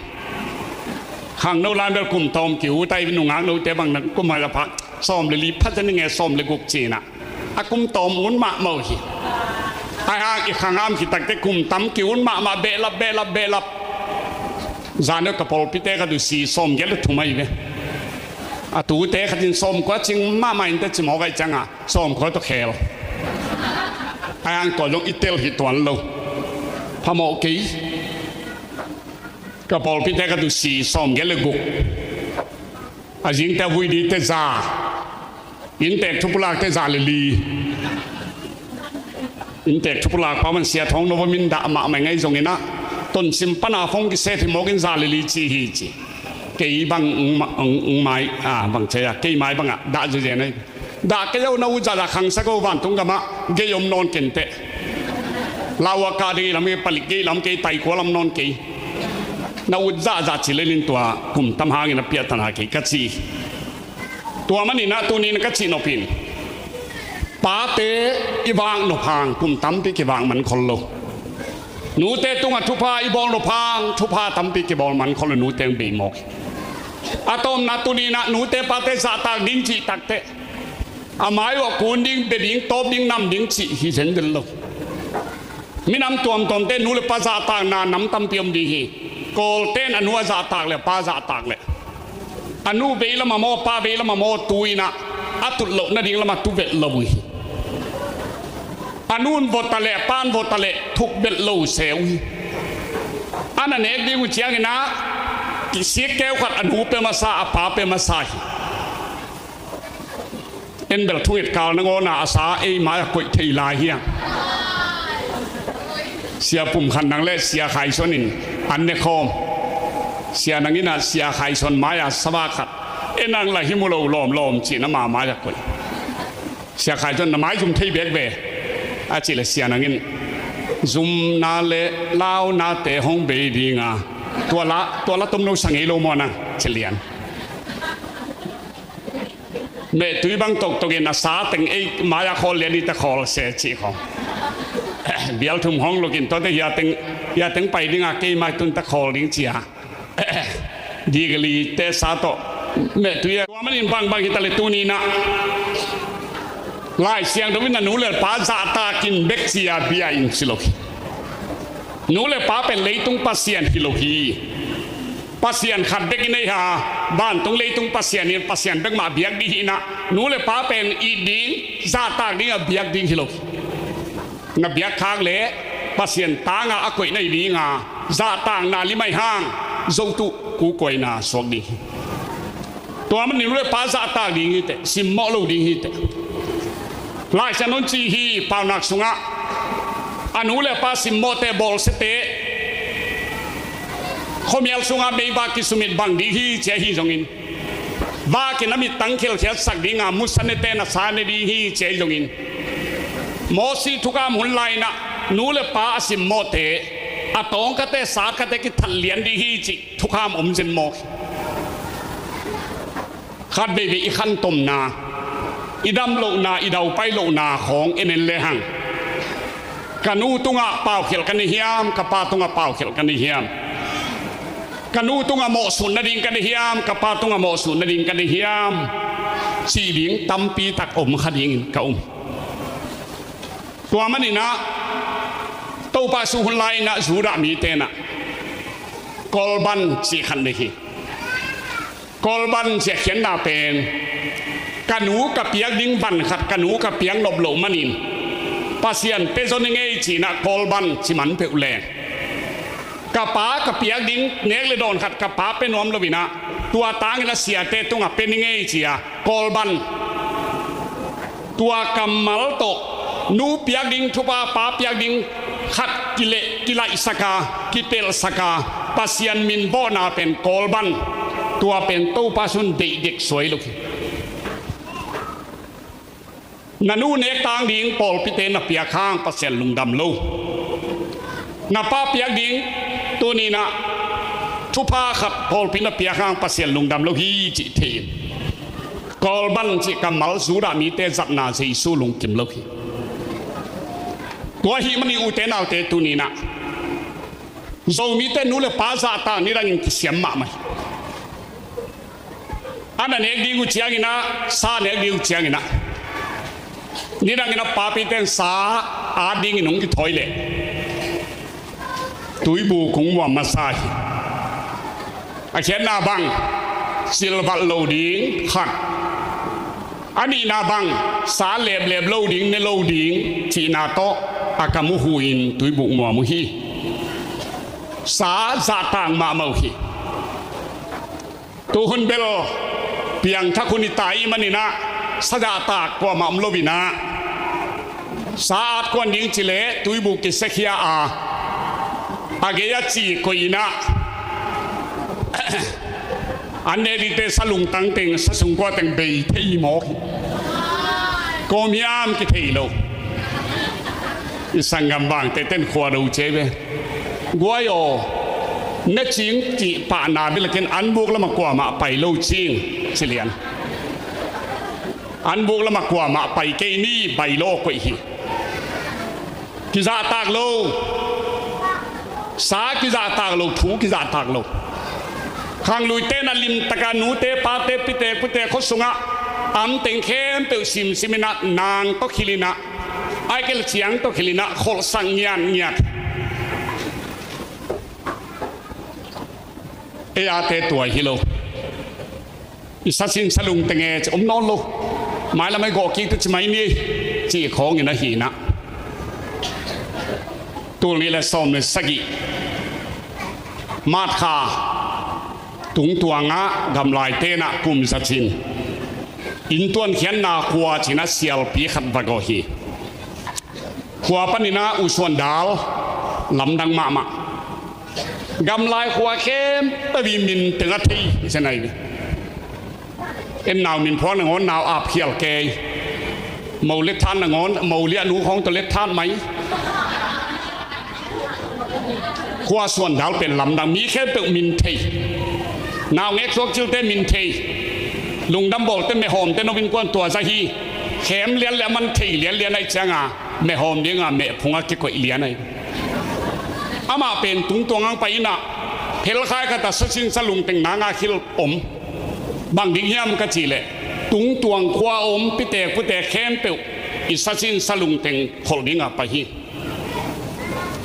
Khangno lai bel kum tawm ki-ut a, i nungak note bang na kum a pha sawm le li pha zan i nge sawm le guk ci-in ah a kum tawm ut mahmah uh hi. Ahi hang i khang a om khit takte kum tam ki-ut mahmah, behlap behlap behlap. Zan deuh ka pawlpite khat uh si, sawmgiat le thum ahi ve. A tute khat in sawmkua cing mahmah in teh ci mawk ahih ciangin sawmkua tawh khel. Ahi hang tua zong i tel hi tuan lo. Phamawh kei. Ka pawlpite khat uh si, sawmgiat le guk. A zingte a vui dingte za. Inntek thupulakte za le li. Inntek thupulak pa man sia thawng no va min dah mahmah ngai zongin ah, Tonsim pan a phone kiset hi mawk in za le li ci hi ci. Kei bang ung ma-, ung, ung mai, a, bang ci a, kei mai bangah dah zezen ahi. Dah kei o, na ut zahzah khangsak o, vantung gamah gei om nawn ken teh. Lau a kah ding i lam kei, palik gei lam kei, taikua lam nawn kei. Na ut zahzah ci lel in tua kum tam hangin a piahtana kei ka ci. Tua manin ah tuni-in ka cih nop in, pate i vak nop hang kum tampi kivak man khol lo. Nute tungah thupha i bawl nop hang thupha tampi kibawl man khol lo, nute hong bei mawk hi. A tawpna tuni-in ah nute pate zahtak ding cih takteh, a mai uh a kun ding, bia ding, tawp ding, nam ding cih hi zenzen lo. Minam tuamtuamte nu le pa zahtakna nam tampi om ding hi. Kawlte'n a nu a zahtak le, a pa zahtak le, a nu vei lam a maw, a pa vei lam a maw, tu-in ah a tut loh nading lamah tu velh lo uh hi. A nu'n vawt a leh, a pa'n vawt a leh, thuk velh lo uh se uh hi. A na nek ding uh ciangin ah kisik keu khat a nu pia masa, a pa pia masa hi. En bel thunget kal nangawna a sa ei mai-ah koih thei lai hiang. Sia Pum Khan Nang le Sia Khai Suan in an ne khawm. Sia Nang in ah Sia Khai Suan mai-ah sava khat en ang la hi mu lo lawmlawm ci-in ama mai-ah koih. Sia Khai Suan, na maizum thei bek ve, a cih leh Sia Nang in, zumna le launate hong bei dinga, tua la, tua la tomno sa ngei lo maw nang, ci lian. Mehtui bang toktokin a sa teng ei mai-ah khawl lian hi ta, khawl se cih khawng. Bial thum hong lukin tuate hia teng, hia teng pai dinga kei mai tun ta khawl ding cia. Digli te sa tawh mehtui a. Tua manin bangbang hi ta le tuni-in ah Lai Siangtho in a nu le pa zahtakin bek cia bia in si lo hi. Nu le pa pen leitung pasian hi lo hi. Pasian khat bek i nei a, vantung leitung pasian in pasian bek mah biak ding hi-in ah, nu le pa pen it ding, zahtak ding a biak ding hi lo hi. Na biak khak leh Pasian tangah a koih na hi dinga, zahtakna lim ahih hang, zotuh kukuaina suak ding hi. Tua manin nu le pa zahtak ding hi teh, simmawh lo ding hi teh. Lai Siangtho in ci hi, Paunak sungah a nu le pa simmawhte, bawlsiate khuamial sungah meiva kisumit bang ding hi ci ahi zongin, vak in a mittang khelkhiatsak dinga, musa nete na sa ne ding hi ci ahi zongin, Mosi thukham hun lai-in ah nu le pa a simmawhte, a tawngkhate, sakhate kithat lian ding hi cih thukham om zen mawk hi. Khat veivei i khantomna, i dam lohna, i daupai lohna khawng en en lehang, ka nu tungah paukhelh ka nei hiam, ka pa tungah paukhelh ka nei hiam? Ka nu tungah mawhsut nading ka nei hiam, ka pa tungah mawhsut nading ka nei hiam? Cih ding tampi tak om kha dingin ka um. Tua manin ah Topa Jesu hun lai-in ah Judah mite in ah Korban cih khat nei hi. Korban cih a khiatna pen, ka nu ka piak ding van khat ka nu ka piak nop loh manin Pasian pia zaw ning ei ci-in ah Korban ci man peuh leng, ka pa ka piak ding nek le dawn khat ka pa pia nuam lo-in ah, tua tangin a siate tungah pia ning ei ci-a Korban. Tua kammal tawh nu piak ding thupha, pa piak ding khat kileh, kilaihsak a, kitelsak a, Pasian min vawhna pen Korban. Tua pen Topa Jesu in deih dek suai lo hi. Na nu nek tang ding pawlpite na piak hang Pasian lungdam lo. Na pa piak ding tuni-in ah thupha khat pawlpi na piak hang Pasian lungdam lo hi cih thei in, Korban cih kammal Judah mite zatna Jesu lungkim lo hi. Tua ahih manin ute naute, tuni-in ah Zomite nu le pa zahtak nidangin kisiam mahmah hi. A na nek ding uh ciangin ah, sa nek ding uh ciangin ah, nidangin a papite in sa at dingin hong kithawi leh tuibu kung muam masa hi. A khiatna bang, silvat lo ding khat. A nihna bang, sa leplep lo ding, ne lo ding cihna tawh a kam uh hu-in tuibuk muam uh hi. Sa zahtak mahmah uh hi. Tuhun bel piangthak hun i ta ahih manin ah sa zahtak kuamah om lo-in ah, sa at kuan ding ci leh tuibuk kisiakhia a, a gei a ci koih in ah, an ne dingte sa lungtang teng, sa sungkua teng bei thei mawk hi. Kawm hiam kithei lo. I sanggam Vangte ten khua do cia ve. Guai aw, ne cing cih pahna bel a ken an buk lamah kuamah pai lo cing ci lian. An buk lamah kuamah pai kei ni, bai lo koih hi. Kizahtak lo. Sa kizahtak lo, thu kizahtak lo. Khangluite na limtaka nute pate pite pute khua sungah am teng khempeuh simsim in ah, nang tawh khil in ah, ai kel ciang tawh khil in ah kholhsak ngiatngiat. Ei ate tua hi lo. I sasin salung teng e ci om nawn lo. Mailam ai gawh kik tu ci mai ni, ci khawngin ahi in ah. Tul nih le sawm le sagih March kha tungtuangah gamlaite in ah kum za cin Inntuan khiatna khua ci-in ah sialpi khat va gawh hi. Khua panin ah U Suan Dal lamdang mahmah. Gamlai khua khempeuh i min teng a thei hi ci-in ah hi. En nau min phuak nangawn nau ap khial kei. Mo let than nangawn, mo liah nu khawng tawh let than mai. Khua Suan Dal pen lamdang, mi khempeuh min thei. Naungek suak cilte min thei. Lungdam bawlte, mehawmte, no innkuan tua zah hi. Khem lianlian, man thei lianlian ahih ciangin mehawm dingin mehphung ah kikoih lian ahi. Amah pen tungtuang hong pai in ah, phelkhai khat ah sasin salung teng nang a khil om. Bang ding hiam ka cih leh, tungtuang khua a om pitek putek khempeuh i sasin salung teng kholh dingin pai hi.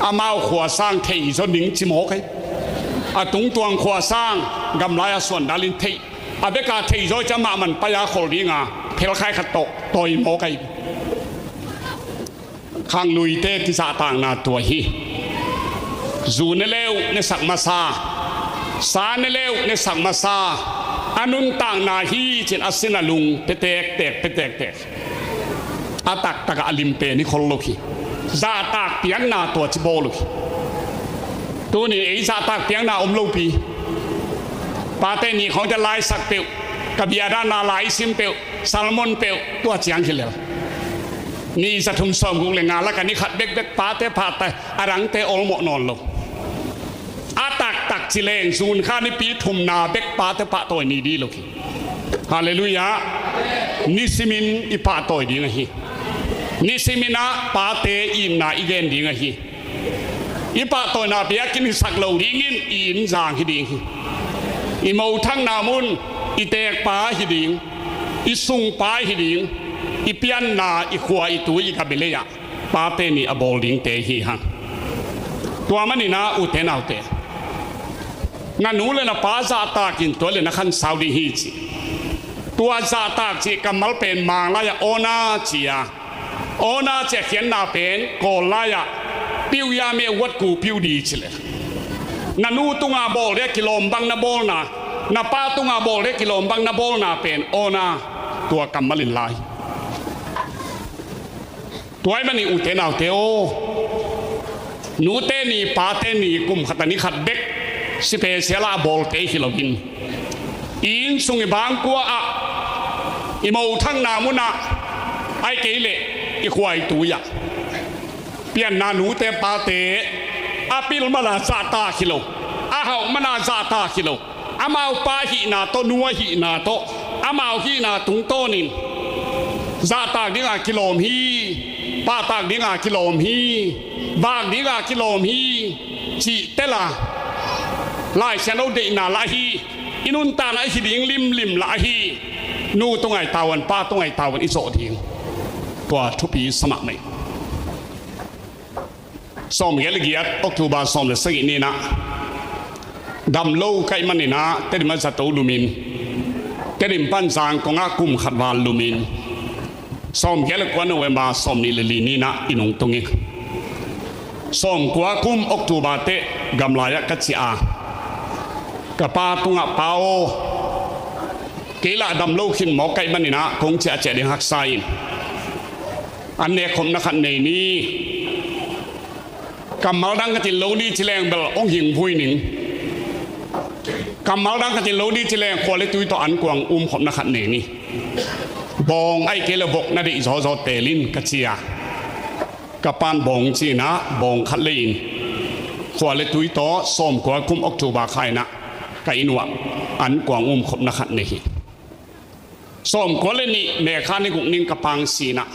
Amau khua sang thei zaw ning ci mawk hi. A tungtuang khua sang gamlai a Suan Dal in thei. A bek a thei zaw ciang amah man pai a kholh dingin phelkhai khat tawh tawi mawk hi. Khangluite kizahtakna tua hi. Zu ne le uh nesak masa, sa ne le uh nesak masa, a nuntakna hi ci-in a sin a lung pia tektek, pia tektek. A taktak ah a lim pen hi khol lo hi. Zahtak piakna tua ci bawl uh hi. Tuni ei zahtak piakna om lopi. Pate ni khawngte laisak peuh, ka bia danna laisim peuh, sermon peuh, tua ciang hi lel. Ni za thum sawmguk le nga lak ah ni khat bekbek pate pahtawi, a dangte olmawh nawn lo. A taktak ci leng June kha nipi thumna bek pate pahtawi ni ding lo hi. Halleluiah. Nisimin i pahtawi ding ahi. Nisimin ah pate itna i gen ding ahi. I pahtawina biakinn hisak lo dingin i inn zang hi ding hi. I mothakna mun, i teekpa hi ding, i sungpa hi ding, i pianna, i khua, i tui, i gam, i lei ah pate ni a bawl dingte hi hang. Tua manin ah ute naute, na nu le na pa zahtak in, tua leh na khansau ding hi ci. Tua zahtak cih kammal pen Mang lai ah awna ci a, awna cih a khiatna pen Kawl lai ah piu ya me wat ku piu di ci leh. Na nu tungah bawl ding a kilawm bang na bawlna, na pa tungah bawl ding a kilawm bang na bawlna pen awna, tua kammal in lai. Tua ahih manin ute naute aw, nute ni pate ni kum khat a ni khat bek special a bawlte hi loin, i inn sung, i bangkua ah, i mothakna mun ah, ahih kei leh i khua i tui ah, pianna nute pate a pil man a zahtak hi lo, a hauh man a zahtak hi lo. Amau pa hihna tawh, nu a hihna tawh, amau hihna tungtawnin zahtak dingin kilawm hi, pahtak dingin kilawm hi, vak dingin kilawm hi cih tel a, Lai Siangtho deihna lah ahi, i nuntakna ahi ding limlim lah ahi. Nu tungah i tavuan, pa tungah i tavuan i zawh ding, tua thupi sa mahmah hi. Sawmgiat le giat October sawm le sagih ni-in ah, dam lo ka hih manin ah Tedim ah zato lumin, Tedim pan Zangkong ah kum khat val lumin, sawmgiat le kua November sawmnih le li ni-in ah inn hong tung hi. Sawmkua kum October teh gamlai ah ka ciah a, ka pa tungah, "Pa aw, kei lah dam lo khin mawk ka hih manin ah kong ciahciah ding haksa in, an nekkhopna khat nei ni. Kammal dang ka cih lo ni ci leng bel hong hing vui ning. Kammal dang ka cih lo ni ci leng khua le tui tawh ankuang umkhopna khat nei ni. Bawng ahih kei leh vok na deih zawzaw teel in," ka ci a, ka pa'n bawng ci-in ah bawng khat lei-in khua le tui tawh sawmkua kum October kha-in ah ka inn uah ankuang umkhopna khat nei hi. Sawmkua le nih May kha ni guk ni-in ka pa hong si-in ah,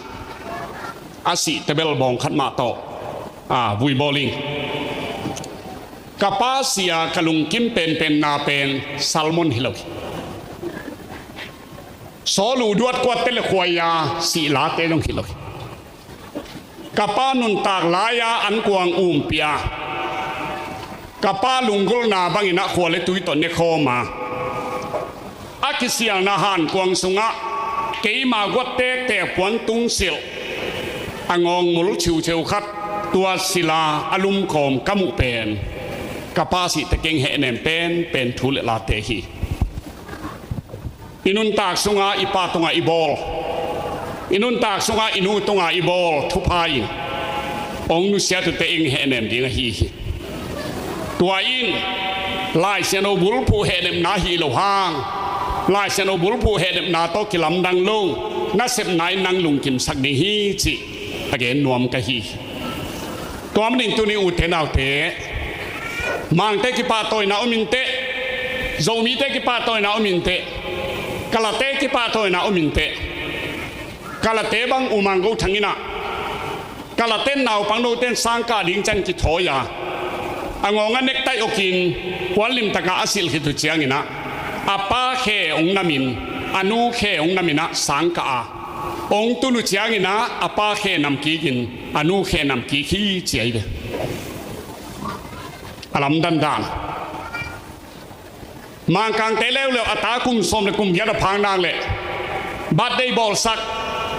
a sih teh bel bawng khat mah tawh, a, vui bawl ing. Ka pa si-a ka lungkim penpenna pen sermon hi lo hi. Sawl uh duat kuat teh le khuai-a sih late zong hi lo hi. Ka pa nuntak lai-a ankuang umpih a, ka pa lunggulhna bangin ah khua le tui tawh nekhawm a, a kisialna hankuang sungah keima guat tektek puan tungsilh, a ngawngmul ciuciu khat tua silh a a lumkhawm ka muh pen ka pa sih teh keng hehnem penpen thu le late hi. I nuntak sungah i pa tungah i bawl, i nuntak sungah i nu tungah i bawl thupha in hong nusiat uh teh eng hehnem ding ahi hi. Tua in Lai Siangtho bulphuh hehnepna hi lo hang, Lai Siangtho bulphuh hehnepna tawh kilamdang lo nasepna in nang lungkimsak ding hi cih a gen nuam ka hi. Tua manin tuni ute naute, Mangte kipahtawina om inteh, Zomite kipahtawina om inteh, Kalate kipahtawina om inteh. Kalate bang U Mang Go Thang in ah, Kalaten naupang noten sangkah ding ciang kithawi a, a ngawng a nektaih okin puan limtakah a silh khit uh ciangin ah, a pa khe hong namin, a nu khe hong namin ah sangkah a, hong tun uh ciangin ah a pa khe namkikin a nu khe namkik hi ci ahi ve. A lamdang dan. Mangkangte leuleu a ta kum sawm le kum giat a phak nak leh birthday bawlsak,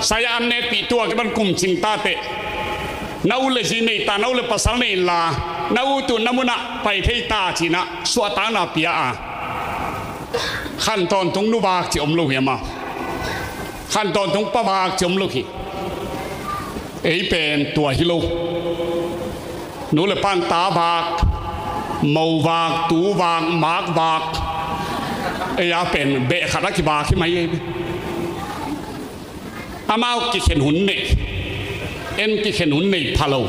saya an nekpih tuak i ban kum cing ta teh, na u le zi nei ta, na u le pasal nei inla, na u tu na munah pai thei ta ci-in ah suahtakna pia a, khan tawntung nu vak ci om lo hi amau. Khan tawntung pa vak ci om lo hi. Ei pen tua hi lo. Nu le pan ta vak, mo vak, tu vak, mak vak. Ei a pen beh khat a kivak hi mai ei. Amau kikhen hun nei, en kikhen hun nei pha lo.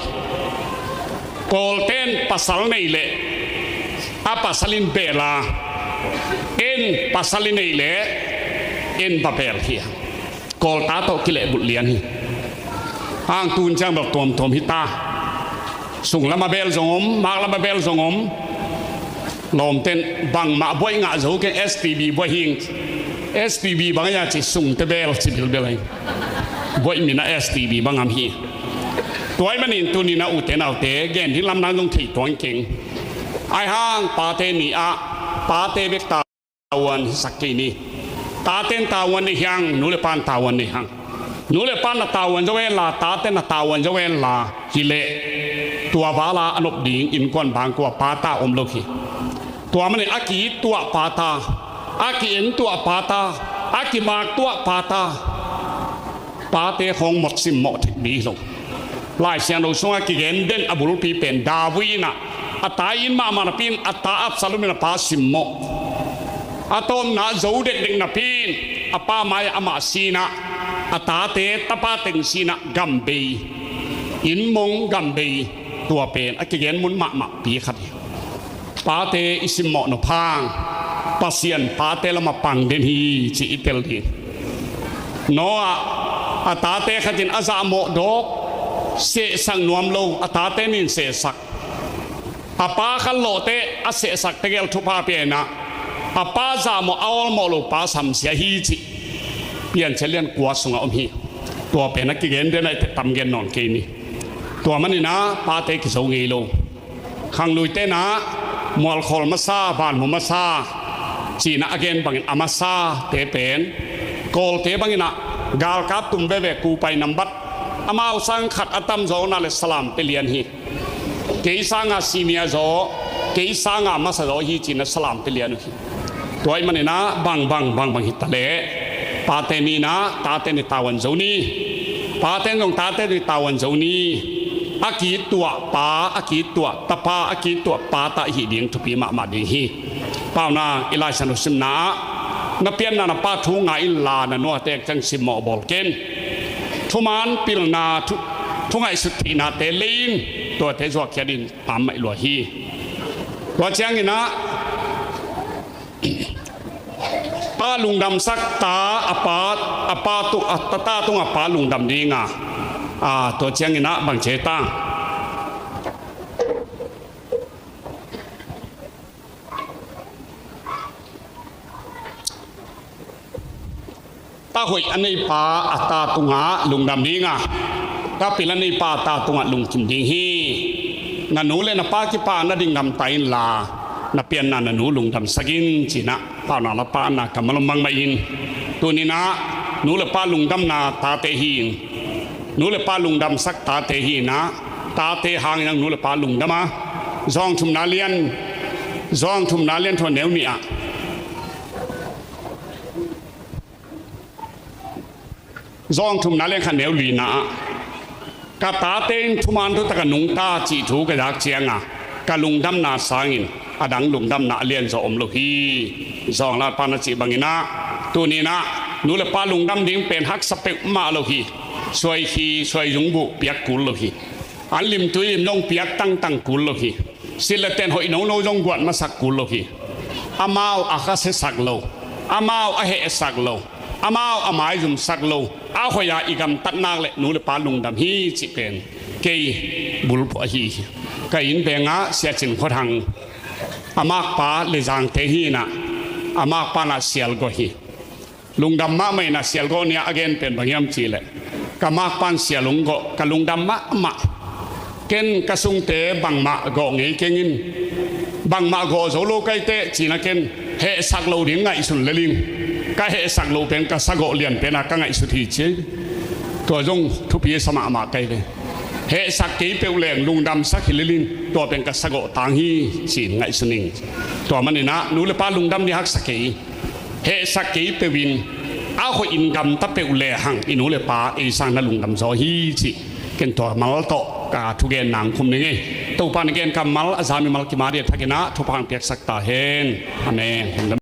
Kawlten pasal nei leh a pasal in bel a, en pasal in nei leh en va bel hi a. Kawlta tawh kilehbulh lian hi. Hang tun ciang bel tuamtuam hi ta. Sung lam a bel zong om, mak lam a bel zong om. Lawmten bangmah buaih ngah zo keng, S T B buaih hing. S T B bang a ci sungte bel ci bilbel hi. Buaih min a S T B bang am hi. Tua ahih manin tuni-in a ute naute gen ding lamdang zong thei tuan keng. Ahi hang pate ni ah pate bek ta tavuan hisak kei ni. Taten tavuan nei hiang, nu le pan tavuan nei hang. Nu le pan na tavuan zo henla, taten na tavuan zo henla, hi leh tua vala a nop ding innkuan bangkua pa ta om lo hi. Tua manin a ki-it tuah pa ta, a ki-en tuah pa ta, a kimak tuah pa ta. Pate khawng mot simmawh thei ding hi lo. Lai Siangtho sungah kigen den a bulpi pen David in ah, a ta it mahmah napi in a ta Absalom in a pa simmawh. A tawpna zo dekdek napi in a pa mai-ah amah si-in ah, a tate tapa teng si-in ah gam bei, inn mong gam bei, tua pen a kigen mun mahmahpi khat hi. Pate i simmawh nop hang Pasian pate lamah pang den hi cih i tel ding. Noah, a tate khat in a zahmawh dawk, sehsak nuam lo, a tate nin sehsak. A pa khanlawhte a sehsak tegel thupha pia-in ah, a pa zahmawh a awlmawh lo pa samsia hi cih Piancil lian kua sungah om hi. Tua pen a kigen den a, i tam gen nawn kei ni. Tua manin ah pate kizo ngei lo. Khangluite in ah mualkhawl masa, vanmu masa ci-in ah a gen bangin a masate pen Kawlte bangin ah galkap tum veve, kupai nambat, amau sang khat a tamzaw na le salam pia lian hi. Kei sanga senior zaw, kei sanga masa zaw hi ci-in ah salam pia lian uh hi. Tua ahih manin ah bang bang bang bang hi ta leh pate ni in ah tate ni tavuan zo ni. Pate in zong tate ni tavuan zo ni. A ki-it tuah pa, a ki-it tuah tapa, a ki-it tuah pa ta i hih ding thupi mahmah ding hi. Paunak, i Lai Siangtho simna ah, na pianna na pa thu ngai inla, na nu a tek ciang simmawh bawl ken. Thuman pilna, thu, thu ngaihsut theihnate lei in, tuate zuakkhiat in, pammaih lua hi. Tua ciangin ah, pa lungdamsak ta, a pa, a pa tu, a ta, ta tungah pa lungdam ding a, a, tua ciangin ah bang ci ta? Ta hoih a nei pa a ta tungah lungdam ding a, ta pil a nei pa a ta tungah lungkim ding hi. Na nu le na pa kipak na ding gamta inla, na pianna na nu lungdamsak in ci-in ah Paunak la pa na kammal om bangmah in. Tuni-in ah nu le pa lungdamna tate hi in, nu le pa lungdamsak tate hi in ah, tate hangin ah nu le pa lungdam a. Zawng thumna lian, zawng thumna lian thua neu nih ah, Zawng thumna lian khat neu lina ah, ka tate in thuman thutak a nungta cih thu ka zak cianga, ka lungdamna sangin a dang lungdamna a lianzaw om lo hi. Zawng latpa na cih banginah, tuninah nu le pa lungdam ding pen haksa peuhmah lo hi. Suai khi suai zungbuh piak kul lo hi. An limtui lim zong piak tangtang kul lo hi. Silh le ten hoih nono zong guat masak kul lo hi. Amau a khasiasak lo, amau a hehsak lo, amau a maizumsak lo, a hoih a i gamtat nak le nu le pa lungdam hi cih pen kei bulphuh ahi hi. Ka inn vengah Sia Cin Khua Thang, a makpa Lezangte hinah, a makpa nah Sial Gawh hi. Lungdam mahmah inah Sial Gawh nia a gen pen bang hiam cihleh, ka makpan Sial Ung Gawh, ka lungdam mahmah. Ken ka sungte bangmah gawh ngei keng in, bangmah gawh zo lo kaite cina ken hehsak lo ding ngaihsun leling, ka hehsak lo pen ka sagawh lian pena ka ngaihsut hi ci. Tua zong thupi sa mahmah kai ve. Hehsak kei peuh leng lungdamsak hi leling, tua pen ka sagawh tang hi ci-in ngaihsun ing. Tua maninah nu le pa lungdam ding haksa kei. Hehsak kei peuhin a hoih in gamta peuh lehang i nu le pa ei sang na lungdam zaw hi cih ken tua mal tawh ka thugen nang khum ning ei. Topa na gen kammal a zami mal kima dih a thakinah thupha piaksak ta hen. Amen.